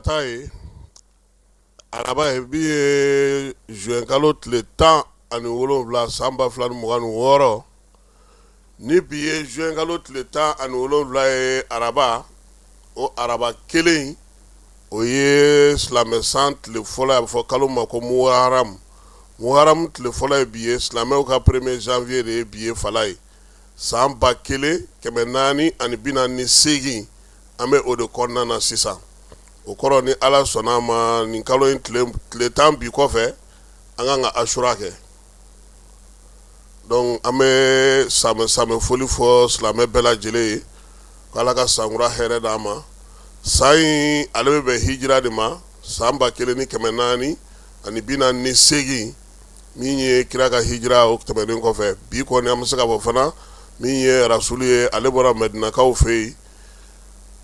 taa yen araba ye bi ye juin kalo tile 17 san 2026. Ni bi ye juin kalo tile 17 ye araba, o araba kelen o ye silamɛ san tile fɔlɔ ye, a bɛ fɔ kalo ma ko muharamu. Muharamu tile fɔlɔ ye bi ye, silamɛw ka premier janvier de ye bi ye Falaye. San 1448, an bɛ o de kɔnɔna na sisan. O kɔrɔ, ni Ala sɔnna a ma, nin kalo in tile 10 bi kɔfɛ, an kan ka asura kɛ. Donc an bɛ samɛ samɛ foli fɔ silamɛ bɛɛ lajɛlen ye, ko Ala ka sankura hɛrɛ d'an ma. San in ale bɛ bɛn hijira de ma, san 1448, min ye kira ka hijira. O tɛmɛnen kɔfɛ, bi kɔni an bɛ se ka fɔ fana, min ye rasulu ye, ale bɔra Mɛdinakaw fɛ yen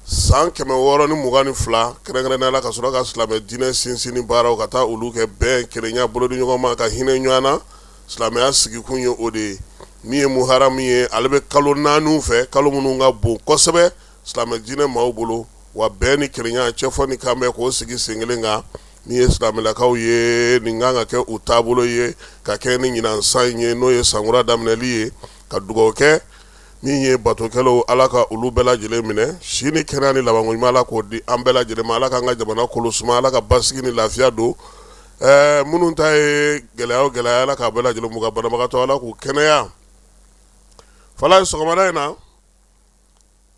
san 622, kɛrɛnkɛrɛnnenya la ka sɔrɔ ka silamɛ diinɛ sinsinni baaraw ka taa olu kɛ, bɛn, kelenya, bolodiɲɔgɔnma, ka hinɛ ɲɔgɔn na. Silamɛya sigikun ye o de ye. Min ye muharamu ye, ale bɛ kalo naani fɛ, kalo minnu ka bon kosɛbɛ silamɛ diinɛ maaw bolo, wa bɛn ni kelenya, cɛfɔ ni kanbɛn, k'o sigi sen kelen kan. Min ye silamɛlakaw ye, nin kan ka kɛ u taabolo ye ka kɛ ni ɲinan san in ye, n'o ye sankura daminɛli ye, ka dugawu kɛ. Min ye batokɛlaw, Ala ka olu bɛɛ lajɛlen minɛ, si ni kɛnɛya ni labanko ɲuman, Ala k'o di an bɛɛ lajɛlen ma. Ala k'an ka jamana kolo suma, Ala ka basigi ni lafiya don. Minnu ta ye gɛlɛya o gɛlɛya, Ala k'a bɛɛ lajɛlen b'u ka banabagatɔ, Ala k'u kɛnɛya. Falaye, sɔgɔmada in na,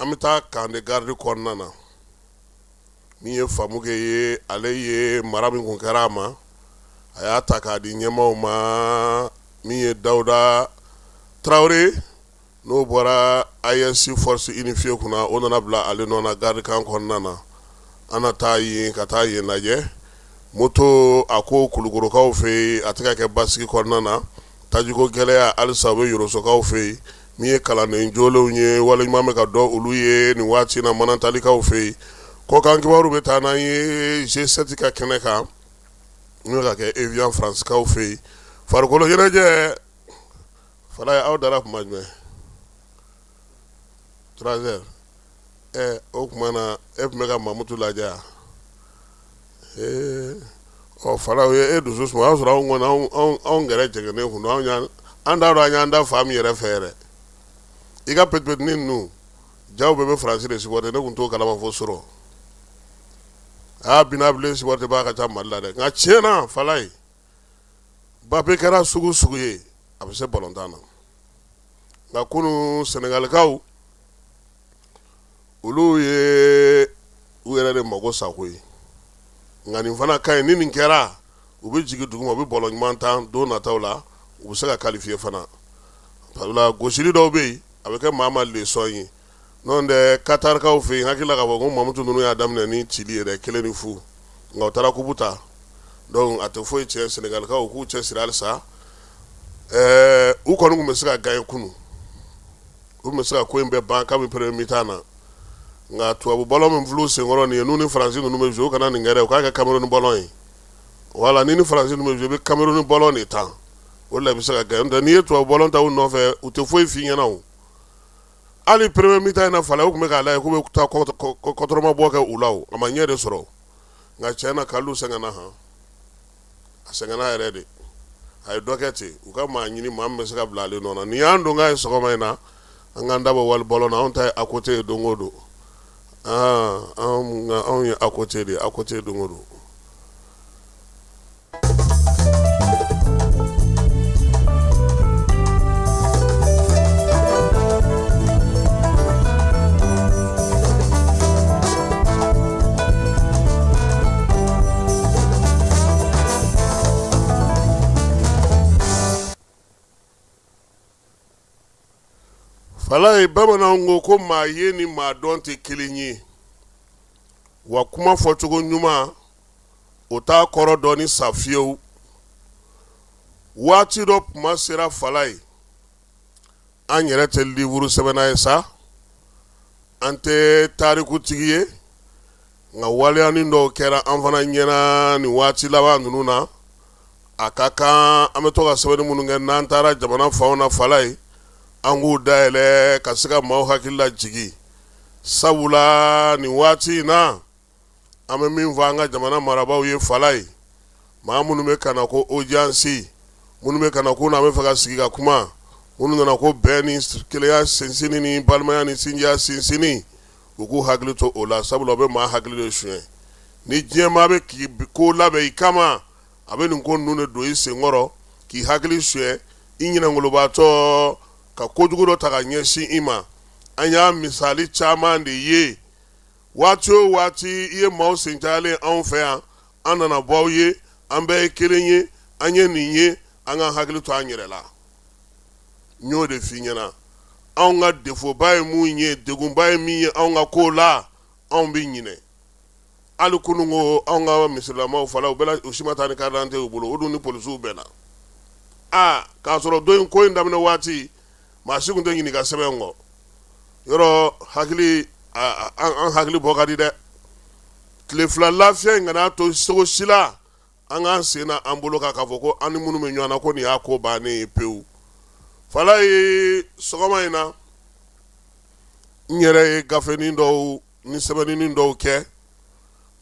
an bɛ taa camp de garde kɔnɔna na. Min ye Famukɛ ye, ale ye mara min kun kɛra a ma, a y'a ta k'a di ɲɛmaaw ma. Min ye Dawuda Tarawele, n'o bɔra AES force unifiée kunna, o nana bila ale nɔ na garde camp kɔnɔna na. An na taa yen ka taa yen lajɛ. Moto a ko Kulukorokaw fɛ yen, a tɛ ka kɛ basigi kɔnɔna na. Tajiko gɛlɛya halisa u bɛ Yorosokaw fɛ yen. Min ye kalanden jolenw ye, wale ɲuman bɛ ka dɔn olu ye nin waati na Manantalikaw fɛ yen. Kɔkan kibaru bɛ taa n'an ye G7 ka kɛnɛ kan, n'o bɛ ka kɛ Evian Faransikaw fɛ yen. Farikolo ɲɛnajɛ, Falaye, aw dara tuma jumɛn? 3 heures. Ɛ, o tuma na e tun bɛ ka Mamutu lajɛ yan. Ee, ɔ Falaye, o ye e dusu suma. O y'a sɔrɔ anw kɔni, anw gɛrɛ jɛngɛnnen kun don. Anw an t'a dɔn an y'an da fa min yɛrɛ fɛ yɛrɛ. I ka petit petitnin ninnu jaw bɛɛ bɛ Faransi de supporter, ne tun t'o kalama fo surɔ. Aa, Bina bilen supporter baa ka ca Mali la dɛ. Nka tiɲɛ na, Falaye, Mbappé kɛra sugu sugu ye, a bɛ se balontan na. Nka kunun, Sɛnɛgalikaw, olu ye u yɛrɛ de mago sa koyi. Nka nin fana ka ɲi. Ni nin kɛra, u bɛ jigin duguma, u bɛ ballon ɲuman tan don nataw la, u bɛ se ka qualifier fana. Sabula gosili dɔw bɛ yen, a bɛ kɛ maa ma leçon ye. N'o tɛ, Katarikaw fɛ yen, hakili la k'a fɔ ko Mamutu ninnu y'a daminɛ ni cili yɛrɛ 1-0, nka u taara kupu ta. Donc a tɛ foyi tiɲɛ Sɛnɛgalikaw k'u cɛ siri halisa. U kɔni tun bɛ se ka gagner kunun, u tun bɛ se ka ko in bɛɛ ban kabini premier mi-temps na. Nka tubabu ballon min filɛ u senkɔrɔ nin ye, n'u ni Faransi ninnu bɛ jouer, u kana nin kɛ dɛ, u k'a kɛ Cameroun ballon ye. Voilà, ni ni Faransi ninnu bɛ jouer, i bɛ Cameroun ballon de tan, o de la i bɛ se ka gagner. N'o tɛ, n'i ye tubabu ballon ta u nɔfɛ, u tɛ foyi f'i ɲɛna. O hali premier mi-temps in na, Falaye, u tun bɛ k'a lajɛ k'u bɛ taa kɔtɔrɔmabɔ kɛ u la, o a ma ɲɛ de sɔrɔ. Nka tiɲɛ na, Kalilu sɛgɛnna han, a sɛgɛnna yɛrɛ de, a ye dɔ kɛ ten. U ka maa ɲini, maa min bɛ se ka bila ale nɔ na. Nin y'an donkan ye sɔgɔma in na. An k'an dabɔ wali ballon na. Anw ta ye à côté ye don o don. Anw ye à côté de ye, à côté don o don. Falaye, bamananw ko ko maa ye ni maa dɔn tɛ kelen ye, wa kuma fɔcogo ɲuman o t'a kɔrɔ dɔn ni sa fiyewu. Waati dɔ kuma sera, Falaye, an yɛrɛ tɛ livre sɛbɛnna ye sa, an tɛ tarikutigi ye, nka waleyanin dɔw kɛra an fana ɲɛna nin waati laban ninnu na. A ka kan an bɛ to ka sɛbɛnni minnu kɛ n'an taara jamana fanw na, Falaye, an k'u dayɛlɛ ka se ka maaw hakili lajigin, sabula nin waati in na An bɛ min fɔ an ka jamana marabaaw ye, Falaye, maa minnu bɛ ka na ko audience, minnu bɛ ka na ko n'an bɛ fɛ ka sigi ka kuma, minnu nana ko bɛn ni kelenya sinsinni ni balimaya ni sinjiya sinsinni, u k'u hakili to o la, sabula u bɛ maa hakili de suɲɛ. Ni diɲɛ maa bɛ k'i ko labɛn i kama, a bɛ nin ko ninnu de don i senkɔrɔ k'i hakili suɲɛ, i ɲinɛngolobaatɔ ka kojugu dɔ ta ka ɲɛsin i ma. An y'a misali caman de ye. Waati o waati i ye maaw sen cayalen anw fɛ yan, an nana bɔ aw ye, an bɛɛ ye kelen ye, an ye nin ye, an k'an hakili to an yɛrɛ la. N y'o de f'i ɲɛna, anw ka defoba ye mun ye, degunba ye min ye anw ka ko la, anw bɛ ɲinɛ. Hali kunun ko anw ka misirilamaw fala, u bɛɛ u si ma taa ni carte d'identité y'u bolo, o dun ni polisiw bɛnna. Aa, k'a sɔrɔ don in ko in daminɛ waati, maa si tun tɛ ɲinɛ i ka sɛbɛn kɔ. Yɔrɔ hakili, an hakili bɔ ka di dɛ. Tile 2 lafiya in kana to cogo si la an k'an sen na an bolo kan k'a fɔ ko an ni minnu bɛ ɲɔgɔn na ko nin y'a ko bannen ye pewu. Falaye, sɔgɔma in na, n yɛrɛ ye gafenin dɔw ni sɛbɛnnin dɔw kɛ.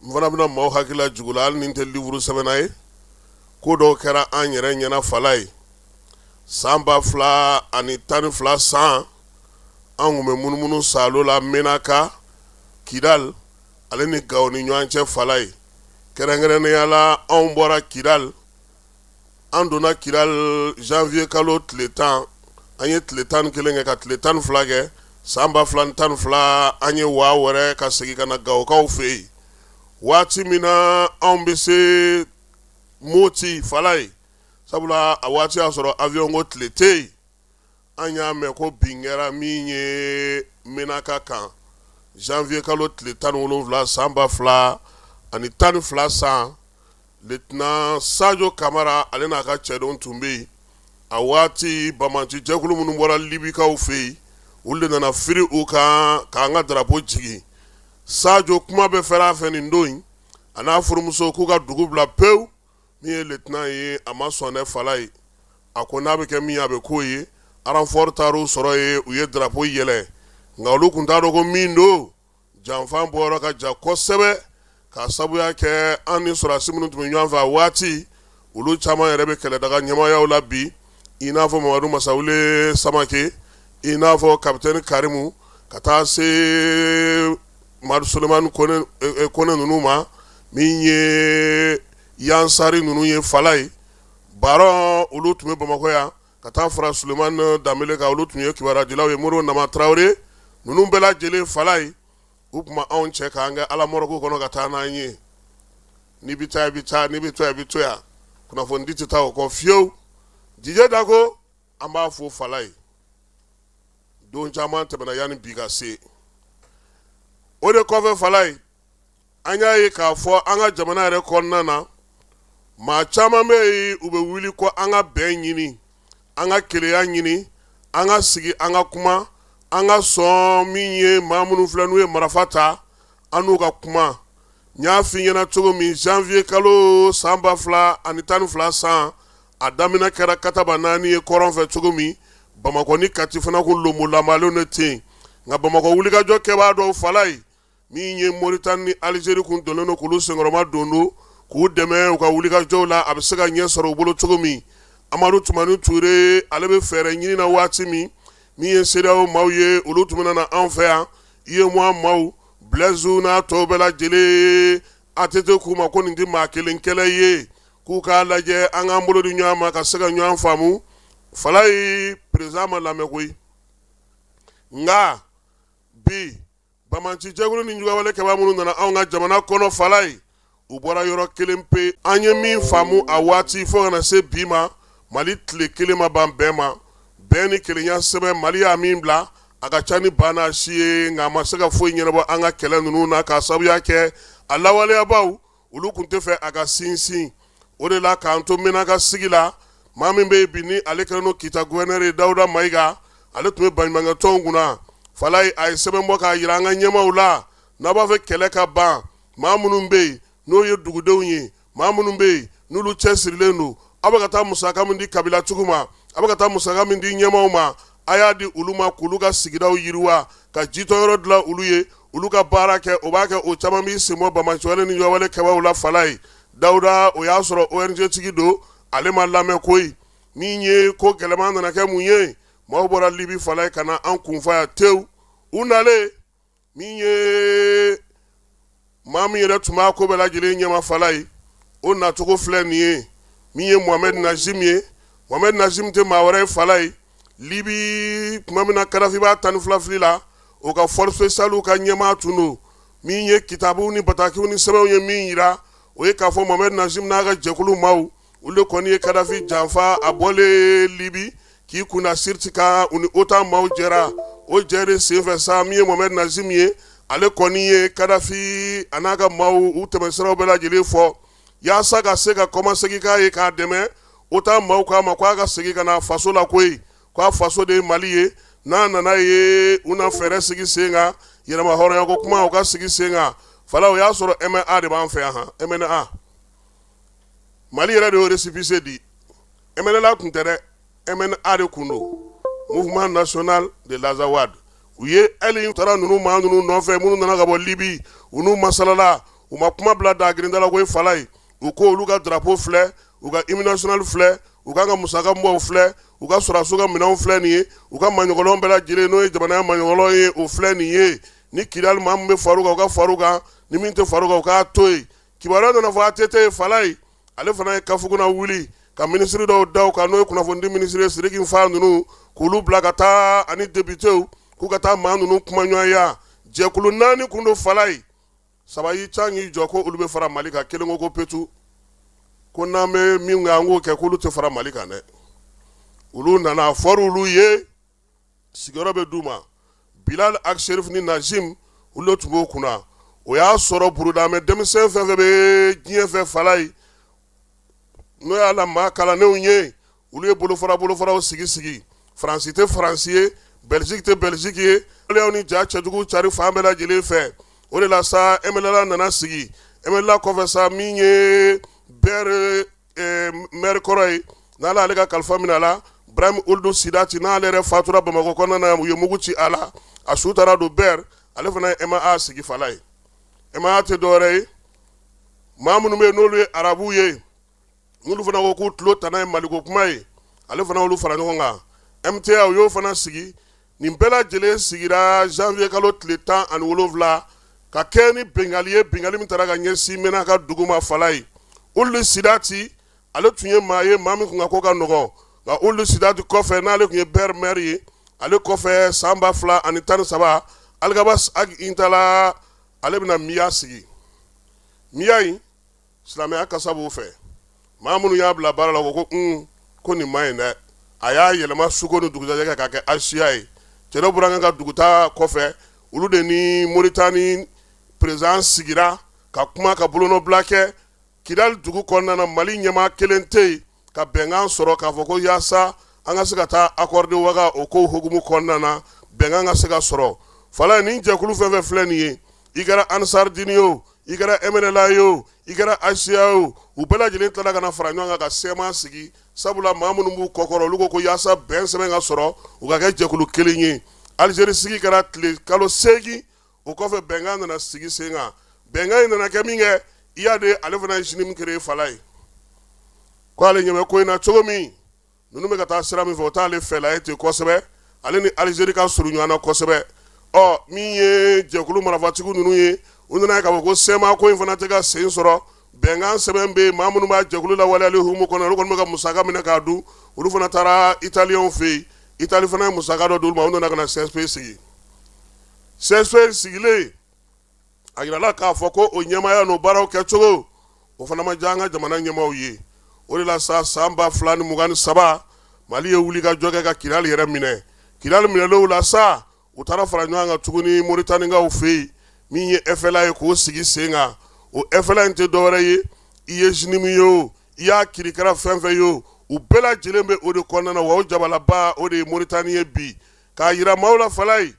N fana bɛna maaw hakili lajigin la, hali ni n tɛ livre sɛbɛnna ye. Ko dɔw kɛra an yɛrɛ ɲɛna, Falaye, san 2012 san, an tun bɛ munumunu saalo la Menaka, Kidal ale ni Gawo ni ɲɔgɔn cɛ, Falaye. Kɛrɛnkɛrɛnnenya la, anw bɔra Kidal, an donna Kidal janvier kalo tile 10, an ye tile 11 kɛ ka tile 12 kɛ san 2012. An ye waa wɛrɛ ka segin ka na Gawokaw fɛ yen. Waati min na anw bɛ se Moti, Falaye, sabula a waati y'a sɔrɔ avion ko tile tɛ yen, an y'a mɛn ko bin kɛra min ye Menaka kan janvier kalo tile 17 san 2012 san. Lieutenant Sajo Kamara, ale n'a ka cɛdenw tun bɛ yen a waati. Banbaanci jɛkulu minnu bɔra Libikaw fɛ yen, olu de nana firi u kan k'an ka drapeau jigin. Sajo kuma bɛɛ fɛrɛ a fɛ nin don in, a n'a furumuso k'u ka dugu bila pewu. Min ye lieutenant ye, a ma sɔn dɛ, Falaye. A ko n'a bɛ kɛ min ye, a bɛ k'o ye. Renfort taar'u sɔrɔ yen, u ye drapeau yɛlɛ, nka olu tun t'a dɔn ko min don, janfa bɔyɔrɔ ka jan kosɛbɛ, k'a sabuya kɛ an ni sɔrɔdasi minnu tun bɛ ɲɔgɔn fɛ a waati, olu caman yɛrɛ bɛ kɛlɛdaga ɲɛmaayaw la bi, i n'a fɔ Mamadu Masawule Samake, i n'a fɔ kapitɛni Karimu, ka taa se Madu Sulemani Kone ninnu ma, min ye Yansari ninnu ye, Falaye Baron, olu tun bɛ Bamakɔ yan, ka taa fara Sulemani Danbele kan, olu tun ye kibarudilaw ye, Modibo Nama Tarawele ninnu bɛɛ lajɛlen, Falaye, u tun b'anw cɛ k'an kɛ alamɔrɔku kɔnɔ ka taa n'an ye. N'i bɛ taa, i bɛ taa, n'i bɛ to yan, i bɛ to yan. Kunnafonidi tɛ taa o kɔ fiyewu. Dijɛ Dako, an b'a fo, Falaye. Don caman tɛmɛna yanni bi ka se. O de kɔfɛ, Falaye, an y'a ye k'a fɔ an ka jamana yɛrɛ kɔnɔna na, maa caman bɛ yen, u bɛ wuli ko an ka bɛn ɲini, an ka kelenya ɲini, an ka sigi, an ka kuma, an ka sɔn min ye maa minnu filɛ n'u ye marifa ta, an n'u ka kuma. N y'a f'i ɲɛna cogo min, janvier kalo san 2012 san, a daminɛ kɛra kataba naani ye kɔrɔn fɛ cogo min, Bamakɔ ni Kati fana kun lonbolanbalen de ten. Nka Bamakɔ wulikajɔ kɛbaa dɔw, Falaye, min ye Moritani ni Alizeri kun donnen don k'olu senkɔrɔma don don k'u dɛmɛ u ka wulikajɔw la, a bɛ se ka ɲɛ sɔrɔ u bolo cogo min. Amadu Tumani Ture, ale bɛ fɛɛrɛ ɲini na waati min, min ye CEDEAO maaw ye, olu tun bɛna na anw fɛ yan, UEMOA maaw, Blaise n'a tɔw bɛɛ lajɛlen. ATT k'u ma ko nin tɛ maa kelen kɛlɛ ye, k'u k'a lajɛ an k'an bolo di ɲɔgɔn ma ka se ka ɲɔgɔn faamu. Falaye, président ma lamɛn koyi. Nka bi, banbaanci jɛkulu ni juguyawale kɛbaa minnu nana anw ka jamana kɔnɔ, Falaye, u bɔra yɔrɔ kelen pe. An ye min faamu a waati fo ka na se bi ma, Mali tile kelen ma ban bɛn ma. Bɛn ni kelenya sɛbɛn, Mali y'a min bila, a ka ca ni ba n'a si ye, nka a ma se ka foyi ɲɛnabɔ an ka kɛlɛ ninnu na, k'a sababuya kɛ a lawaleyabaw, olu tun tɛ fɛ a ka sinsin. O de la, k'an to Menaka sigi la, maa min bɛ yen bi ni ale kɛlen don Kita gouverneur ye, Dawuda Mayiga, ale tun bɛ baɲumankɛtɔnw kunna. Falaye, a ye sɛbɛn bɔ k'a jira an ka ɲɛmaaw la, n'a b'a fɛ kɛlɛ ka ban, maa minnu bɛ yen n'o ye dugudenw ye, maa minnu bɛ yen n'olu cɛsirilen don, aw bɛ ka taa musaka min di kabilatigiw ma, aw bɛ ka taa musaka min di ɲɛmaaw ma, a y'a di olu ma k'olu ka sigidaw yiriwa, ka jitɔyɔrɔ dilan olu ye. olu ka baara kɛ, o b'a kɛ o caman b'i sen bɔ banbaanciwale ni juguwale kɛbaaw la. Falaye Dawuda, o y'a sɔrɔ ONG tigi don, ale ma lamɛn koyi. Min ye ko gɛlɛman nana kɛ mun ye? Maaw bɔra Libi, Falaye, ka na an kunfa yan tewu. U nalen, min ye maa min yɛrɛ tun b'a ko bɛɛ lajɛlen ɲɛma, Falaye, o nacogo filɛ nin ye. Min ye Mohamed Nazim ye, Mohamed Nazim tɛ maa wɛrɛ ye, Falaye, Libi tuma min na Kadafi b'a 12 fili la, o ka force spéciale ka ɲɛmaa tun don. Min ye kitabuw ni batakiw ni sɛbɛnw ye min jira, o ye k'a fɔ Mohamed Nazim n'a ka jɛkulu maaw, olu de kɔni ye Kadafi janfa. A bɔlen Libi k'i kunda Siriti kan, u ni OTAN maaw jɛra. O jɛ de senfɛ sa, min ye Mohamed Nazim ye, ale kɔni ye Kadafi a n'a ka maaw u tɛmɛsiraw bɛɛ lajɛlen fɔ yaasa ka se ka kɔmasegin k'a ye k'a dɛmɛ. OTAN maaw k'a ma k'a ka segin ka na faso la koyi, k'a faso de ye Mali ye. N'a nana ye, u na fɛɛrɛ sigi sen kan, yɛrɛma hɔrɔnya ko kuma, u ka sigi sen kan. Fala, o y'a sɔrɔ MNA de b'an fɛ yan. Han, MNA, Mali yɛrɛ de y'o récépissé di. MNLA tun tɛ dɛ, MNA de kun don, Mouvement National de l'Azawad. U ye hali taara ninnu maa ninnu nɔfɛ minnu nana ka bɔ Libi, u n'u masalala, u ma kuma bila dagirinda la koyi. Falaye, u ko olu ka drapeau filɛ, u ka hymne national filɛ, u kan ka musaka bɔ filɛ, u ka sɔrɔdasiw ka minɛnw filɛ nin ye, u ka maɲɔgɔlɔn bɛɛ lajɛlen, n'o ye jamana maɲɔgɔlɔn ye, o filɛ nin ye. Ni Kidali maa min bɛ far'u kan, u ka far'u kan, ni min tɛ far'u kan, u k'a to yen. Kibaruya nana fɔ ATT ye. Falaye, ale fana ye kafugu wuli ka minisiri dɔw da kan, n'o ye kunnafonidi minisiri Sidiki Fa ninnu, k'olu bila ka taa ani députéw, k'u ka taa maa ninnu kumaɲɔgɔnya. Jɛkulu naani kun don, Falaye. Saba y'i ca k'i jɔ ko olu bɛ fara Mali kan, kelen ko petu ko n'an bɛ min kɛ, an k'o kɛ, k'olu tɛ fara Mali kan dɛ. Olu nana fɔra olu ye, sigiyɔrɔ bɛ d'u ma. Bilal Ag Sherif ni Nazim, olu de tun b'o kunna. O y'a sɔrɔ burudamɛ denmisɛn fɛn fɛn bɛ diɲɛ fɛ, Falaye, n'o y'a la maa kalannenw ye, olu ye bolofara bolofaraw sigi sigi. Faransi tɛ Faransi ye, Belgique tɛ Belgique ye, waleyaw ni ja cɛjugu cari fan bɛɛ lajɛlen fɛ. O de la sa, MNLA nana sigi. MNLA kɔfɛ sa, min ye Ber maire kɔrɔ ye, n'ale ale ka kalifa minɛ a la, Brahim Ould Sidati, n'ale yɛrɛ fatura Bamakɔ kɔnɔna na, u ye mugu ci a la, a su taara don Ber, ale fana ye MAA sigi. Falaye, MAA tɛ dɔwɛrɛ ye, maa minnu bɛ yen n'olu ye arabuw ye, n'olu fana ko k'u tulo tana ye Maliko kuma ye, ale fana olu fara ɲɔgɔn kan. MTA, u y'o fana sigi. Nin bɛɛ lajɛlen sigira janvier kalo tile 17 ka kɛ ni binkanni ye, binkanni min taara ka ɲɛsin Menaka dugu ma. Falaye, Ould Sidati, ale tun ye maa ye, maa min tun ka ko ka nɔgɔn. Nka Ould Sidati kɔfɛ, n'ale tun ye Ber maire ye, ale kɔfɛ, san 2013, Alghabass Ag Intalla, ale bɛna MIA sigi. MIA in, silamɛya kasa b'o fɛ. Maa minnu y'a bila baara la ko ko ko nin ma ɲi dɛ, a y'a yɛlɛma suko ni dugujɛ kɛ k'a kɛ HCA ye. Cɛdɔ Burankɛ ka duguta kɔfɛ, olu de ni Moritani président sigira ka kuma ka bolonɔbila kɛ Kidali dugu kɔnɔna na. Mali ɲɛmaa kelen tɛ yen ka bɛnkan sɔrɔ k'a fɔ ko yaasa an ka se ka taa accord de Ouaga, o ko hukumu kɔnɔna na, bɛnkan ka se ka sɔrɔ. Fala, nin jɛkulu fɛn fɛn filɛ nin ye, i kɛra Ansar Dine ye o, i kɛra MNLA ye o, i kɛra HCA ye o, u bɛɛ lajɛlen tilala ka na fara ɲɔgɔn kan ka CMA sigi, sabula maa minnu b'u kɔkɔrɔ, olu ko ko yaasa bɛn sɛbɛn ka sɔrɔ, u ka kɛ jɛkulu kelen ye. Algérie sigi kɛra tile kalo 8, o kɔfɛ bɛnkan nana sigi sen kan. Bɛnkan in nana kɛ min kɛ, Iyad, ale fana ye JNIM créer. Falaye ko ale ɲɛ bɛ ko in na cogo min, ninnu bɛ ka taa sira min fɛ, o t'ale fɛla ye ten kosɛbɛ. Ale ni Algérie ka surun ɲɔgɔn na kosɛbɛ. Ɔ, min ye jɛkulu marafatigiw ninnu ye, u nana ye k'a fɔ ko CMA ko in fana tɛ ka sen sɔrɔ. Bɛnkan sɛbɛn bɛ yen, maa minnu b'a jɛkulu lawaleyali hukumu kɔnɔ, olu kɔni bɛ ka musaka minɛ k'a dun. Olu fana taara Italiyɛnw fɛ yen, Itali fana ye musaka dɔ d'olu ma, u nana ka na CSP sigi. CSP sigilen, a yirala k'a fɔ ko o ɲɛmaaya n'o baaraw kɛcogo, o fana ma diya an ka jamana ɲɛmaaw ye. O de la sa, san 2023, Mali ye wuli ka jɔ kɛ ka Kidali yɛrɛ minɛ. Kidali minɛlenw la sa, u taara fara ɲɔgɔn kan tuguni Moritanikaw fɛ yen, min ye FLA ye, k'o sigi sen kan. O FLA in tɛ dɔwɛrɛ ye, i ye JNIM ye o, i y'a kirikara fɛn fɛn ye o, u bɛɛ lajɛlen bɛ o de kɔnɔna na. Wa o jabalaba, o de ye Moritani ye bi. K'a yira maaw la, Falaye,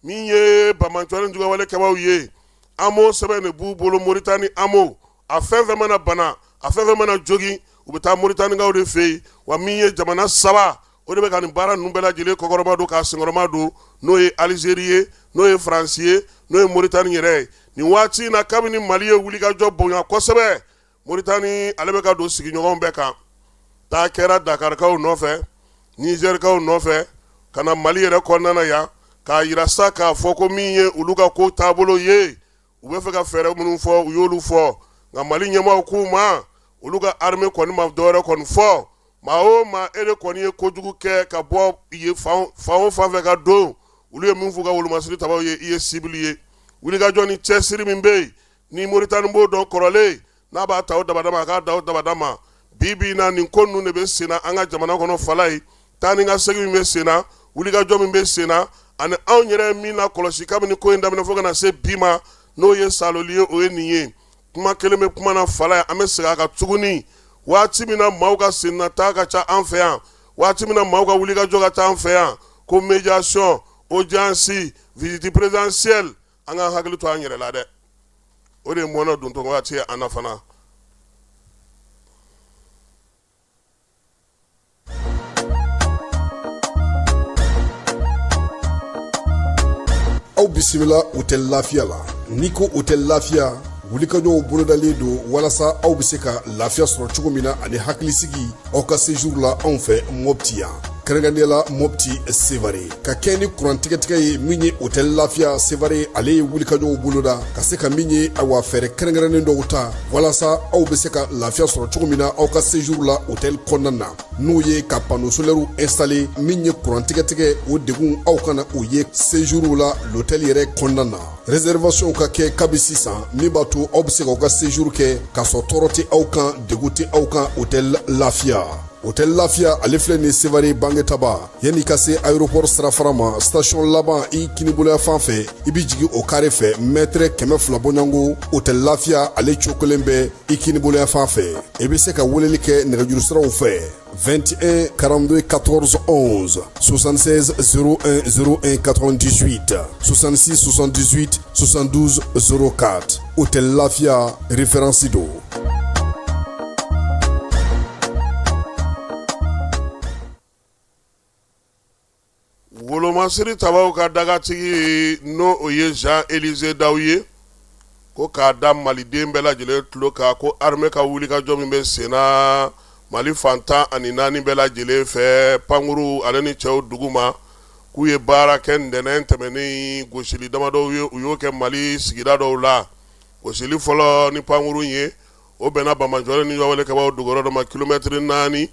min ye banbaanciwale ni juguyawale kɛbaaw ye, AMO sɛbɛn de b'u bolo, Moritani AMO. A fɛn fɛn mana bana, a fɛn fɛn mana jogin, u bɛ taa Moritanikaw de fɛ yen. Wa min ye jamana saba, o de bɛ ka nin baara ninnu bɛɛ lajɛlen kɔkɔrɔma don k'a senkɔrɔma don, n'o ye Alizeri ye, n'o ye Faransi ye, n'o ye Moritani yɛrɛ ye. Nin waati in na, kabini Mali ye wulikajɔ bonya kosɛbɛ, Moritani ale bɛ ka don sigiɲɔgɔnw bɛɛ kan. Taa kɛra Dakarikaw nɔfɛ, Nizɛrikaw nɔfɛ, ka na Mali yɛrɛ kɔnɔna na yan, k'a jira sa k'a fɔ ko min ye olu ka ko taabolo ye, u bɛ fɛ ka fɛɛrɛ minnu fɔ, u y'olu fɔ. Nka Mali ɲɛmaaw k'u ma, olu ka armée kɔni ma dɔwɛrɛ kɔni fɔ. Maa o maa, e de kɔni ye kojugu kɛ ka bɔ fan o fan fɛ ka don, olu ye min f'u ka wolomasiri tabaw ye, i ye cible ye. Wulikajɔ ni cɛsiri min bɛ yen ni Moritani b'o dɔn kɔrɔlen, n'a b'a ta o dabada ma, a k'a da o dabada ma. Bi bi in na, nin ko ninnu de bɛ senna an ka jamana kɔnɔ. Fala ye taa ni ka segin min bɛ senna, wulikajɔ min bɛ senna, ani anw yɛrɛ min na kɔlɔsi kabini ko in daminɛ fo ka na se bi ma, n'o ye saloli ye, o ye nin ye. Kuma kelen bɛ kuma na, fala ye, an bɛ segin a kan tuguni. Waati min na maaw ka sennataa ka ca an fɛ yan, waati min na maaw ka wulikajɔ ka ca an fɛ yan, ko médiation, audience, visite présidentielle, an ka hakili to an yɛrɛ la dɛ. O de ye mɔnɛ dontɔ waati ye an na fana. Aw bisimila Hôtel Lafiya la. N'i ko Hôtel Lafiya, wulikajɔw bolodalen don walasa aw bɛ se ka lafiya sɔrɔ cogo min na ani hakilisigi aw ka séjour la anw fɛ Mopti yan, kɛrɛnkɛrɛnnenya la Mopti Sevare. Ka kɛ ni kurantigɛtigɛ ye, min ye Hôtel Lafiya Sevare, ale ye wulikajɔw boloda ka se ka min ye, awa, fɛɛrɛ kɛrɛnkɛrɛnnen dɔw ta walasa aw bɛ se ka lafiya sɔrɔ cogo min na aw ka séjour la hôtel kɔnɔna na, n'o ye ka panneau solaire installer. Min ye kurantigɛtigɛ, o degun aw kana o ye séjour la l'hôtel yɛrɛ kɔnɔna na. Réservation ka kɛ kabi sisan, min b'a to aw bɛ se k'aw ka séjour kɛ k'a sɔrɔ tɔɔrɔ tɛ aw kan, degun tɛ aw kan. Hôtel Lafiya, Hôtel Lafiya, ale filɛ nin Sevare Bangetaba, yanni ka se aéroport sirafara ma, station laban i kiniboloya fan fɛ, i bɛ jigin o kare fɛ, mètre 200 bɔɲɔgɔnko, Hôtel Lafiya ale cokolen bɛ i kiniboloya fan fɛ. I bɛ se ka weleli kɛ nɛgɛjuru siraw fɛ: 21 42 14 11, 76 01 01 98, 66 78 72 04. Hôtel Lafiya, référence don. Wolomasiri tabaw ka dagatigi, n'o o ye Jean Élisée Daw ye, ko k'a da maliden bɛɛ lajɛlen tulo kan ko armée ka wulikajɔ min bɛ senna Mali fan 14 bɛɛ lajɛlen fɛ, pankuru ale ni cɛw duguma, k'u ye baara kɛ ntɛnɛn tɛmɛnen, gosili damadɔw ye, u y'o kɛ Mali sigida dɔw la. Gosili fɔlɔ ni pankuru ye, o bɛnna banbaanciwale ni juguwalekɛbaaw dogoyɔrɔ dɔ ma, kilomɛtiri 4,